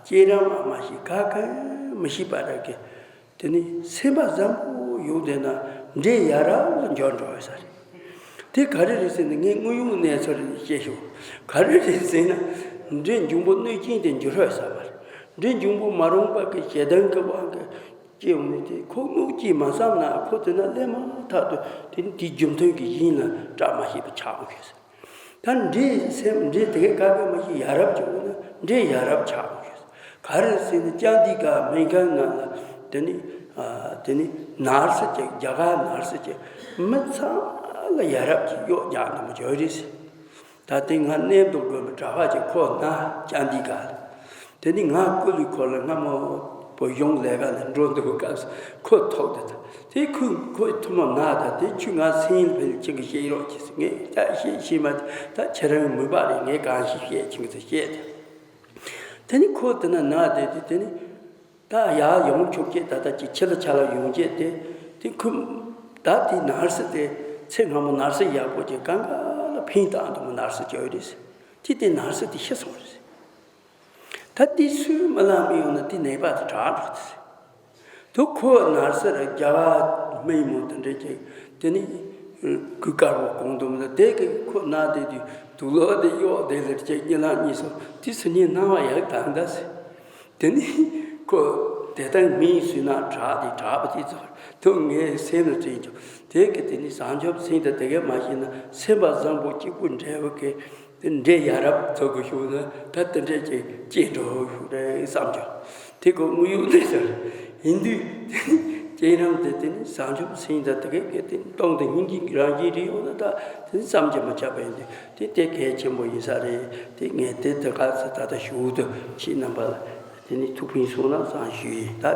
བསྐྱེད་རིམ་ཡང་མ་ཤེས། ག་ག་མི་ཤེས་པ་ར་གི་དེ་ནི་སེམས་པ་བཟང་པོ་ཡོང་དེ་ན་འདྲེ་ཡ་རབས་ལ་འབྱོར་འགྲོ་བ་ས་རེད། དེ་ག་རེ་རེད་ཟེར་ན་ངས་དངོས་ཡོད་གནས་ཚུལ་བཤད་ཤོག་ག་རེ་རེད་ཟེར་ན་འདྲེ་འབྱུང་པོ་གནོད་སྦྱིན་དེ་འགྱུར་བ་ས་མ་རེད། འདྲེ་འབྱུང་པོ་མ་རུངས་པ་གི་ཞེ་སྡང་གི་དབང་གིས་སྐྱེ་འོང་ནས་དེ་ཁོ་གནོད་ཀྱིས་མ་བསམ་ན་ཁོ་དེ་ན་སླེབས་མ་ཐག་ཏུ་དེ་ནི་དེའི་རྒྱུ་མཐུན་གྱི་ཡིན་ལ་བཀྲ་མ་ཤིས་པ་ཆགས་འོང་ཤེས། ད་འདྲེ་སེམས་འདྲེ་དེ་གའི་ག་གེ་མ་ཤེས་ཡ་རབས་ཀྱི་འོ་ན་འདྲེ་ཡ་རབས་ཆགས་འོང་ཤེས། ག་རེ་ཟེར་ན་ཅང་ཏི་ག་སྨན་ཁང་ནང་ལ་དེ་ནི་ཨ་དེ་ནི་ནར་སི་ཅིག་རྒྱ་གར་ནར་སི་ཅིག་མི་ཚང་ལ་ཡ་རབས་ཀྱི་གཡོག་རྒྱག་འདུག་མ་བྱོས་རེད་ཟེར། ད་དེ་ང་གནས་མདོ་དགོན་པའི་གྲྭ་པ་ཅིག་ཁོ་ན་ཅང་ཏི་ག་ལ། དེ་ནི་ང་ཀུ་ལུ་ཁོ་ལ་སྔ་མོ་བོད་གཞུང་ལས་ཀ་ལ་འགྲོ་འདུག་སྐབས་སུ་ཁོ་ཐུག་དེ་ད་དེ་ཁོས་ཁོའི་ཐུན་མོང་ན་ད་དེ་ཁྱོད་ང་སེམས་ལ་ཕན་ཁྱེད་ཀྱིས་བཤད་རོགས་གྱིས་ངས་ད་བཤད་ཤེས་མ་ད་ཁྱེད་རང་མོས་པ་རེད། ངས་གང་ཤེས་བཤད་ཁྱེད་ཀྱིས་བཤད་དེ། དེ་ནི་ཁོ་དེ་ན་ན་དེ་དེ་དེ་ནི་ད་ཡར་ཡོང་ཆོག་ཅེས་ད་ལྟ་ཅིག་ཕྱི་ལ་ཆ་ལ་ཡོང་ཅེས་དེ་དེ་ཁོས་ད་དེ་ནར་སི་དེ་ཚེ་སྔ་མོ་ནར་སི་ཡག་པོ་ཅིག་གང་ག་ལ་ཕན་བཏགས་འདུག་མོ་ནར་སི་བྱོས་རེད། དེ་དེ་ནར་སི་དེ་ཤི་སོང་རེད། ད་དེ་སུས་མི་ལང་མི་ཡོང་ན་དེ་ནད་པ་དེ་དྲག་འགྲོ་དེ། དུ་ཁོ་ནར་སི་ར་རྒྱ་གར་སྨན་མོ་དེ་འདྲ་ཅིག་དེ་ནི་གོས་དཀར་པོ་གོང་དུ་མི་ལ་དེ་གི་ཁོ་ན་དེ་དུས་དུག་ལོག་དེ་གཡོག་དེ་ལ་ཅིག་གཉིད་ལམ་གཉིད་སོང་དེ་སུ་གཉིད་སྣང་བ་ཡག་དང་ད་སི། དེ་ནི་ཁོ་དེ་ལྟར་མིའི་སུན་སྣང་དྲག་དེ་དྲག་པ་དེ་ཚོ་དུ་ངའི་སེམས་ལ་དྲན་བྱུང་། དེ་གི་དེ་ནི་བཟང་ཆོག་སེམས་དང་དེ་གས་མ་ཤེས་ན་སེམས་པ་བཟང་པོ་གཅིག་པུ་འབྲེལ་བ་གི་དེ་འདྲེ་ཡ་རབས་ཚོ་གི་ཤུགས་ན་ད་དེ་འདྲས་ཀྱི་སྐྱེ་འགྲོ་ཤུགས་རེད་བསམ་བྱུང་། དེ་གོ་དངོས་ཡོད་གནས་ཚུལ་ཡིན་དུས་དེ་ནི་སྐྱེ་རིམ་དེ་དེ་ནི་བཟང་ཆོག་སེམས་དང་དེ་གས་གི་དེ་སྟོང་དང་སྙིང་རྗེ་གི་རང་བཞིན་རེད་ཡོང་ན་ད་དེ་ནི་བསམ་གྱིས་མི་ཁྱབ་པ་ཡིན་དུས་དེ་དེ་གལ་ཆེན་པོ་ཡིན་ས་རེད། དེ་ངས་དེ་དེ་ག་ཚོད་ད་ལྟ་ཞུ་དུ་ཁྱེད་རྣམ་པ་ལ་དེ་ནི་ཐུགས་ཕན་གསོས་ན་བསམ་ཞུས་ཡིན། ད་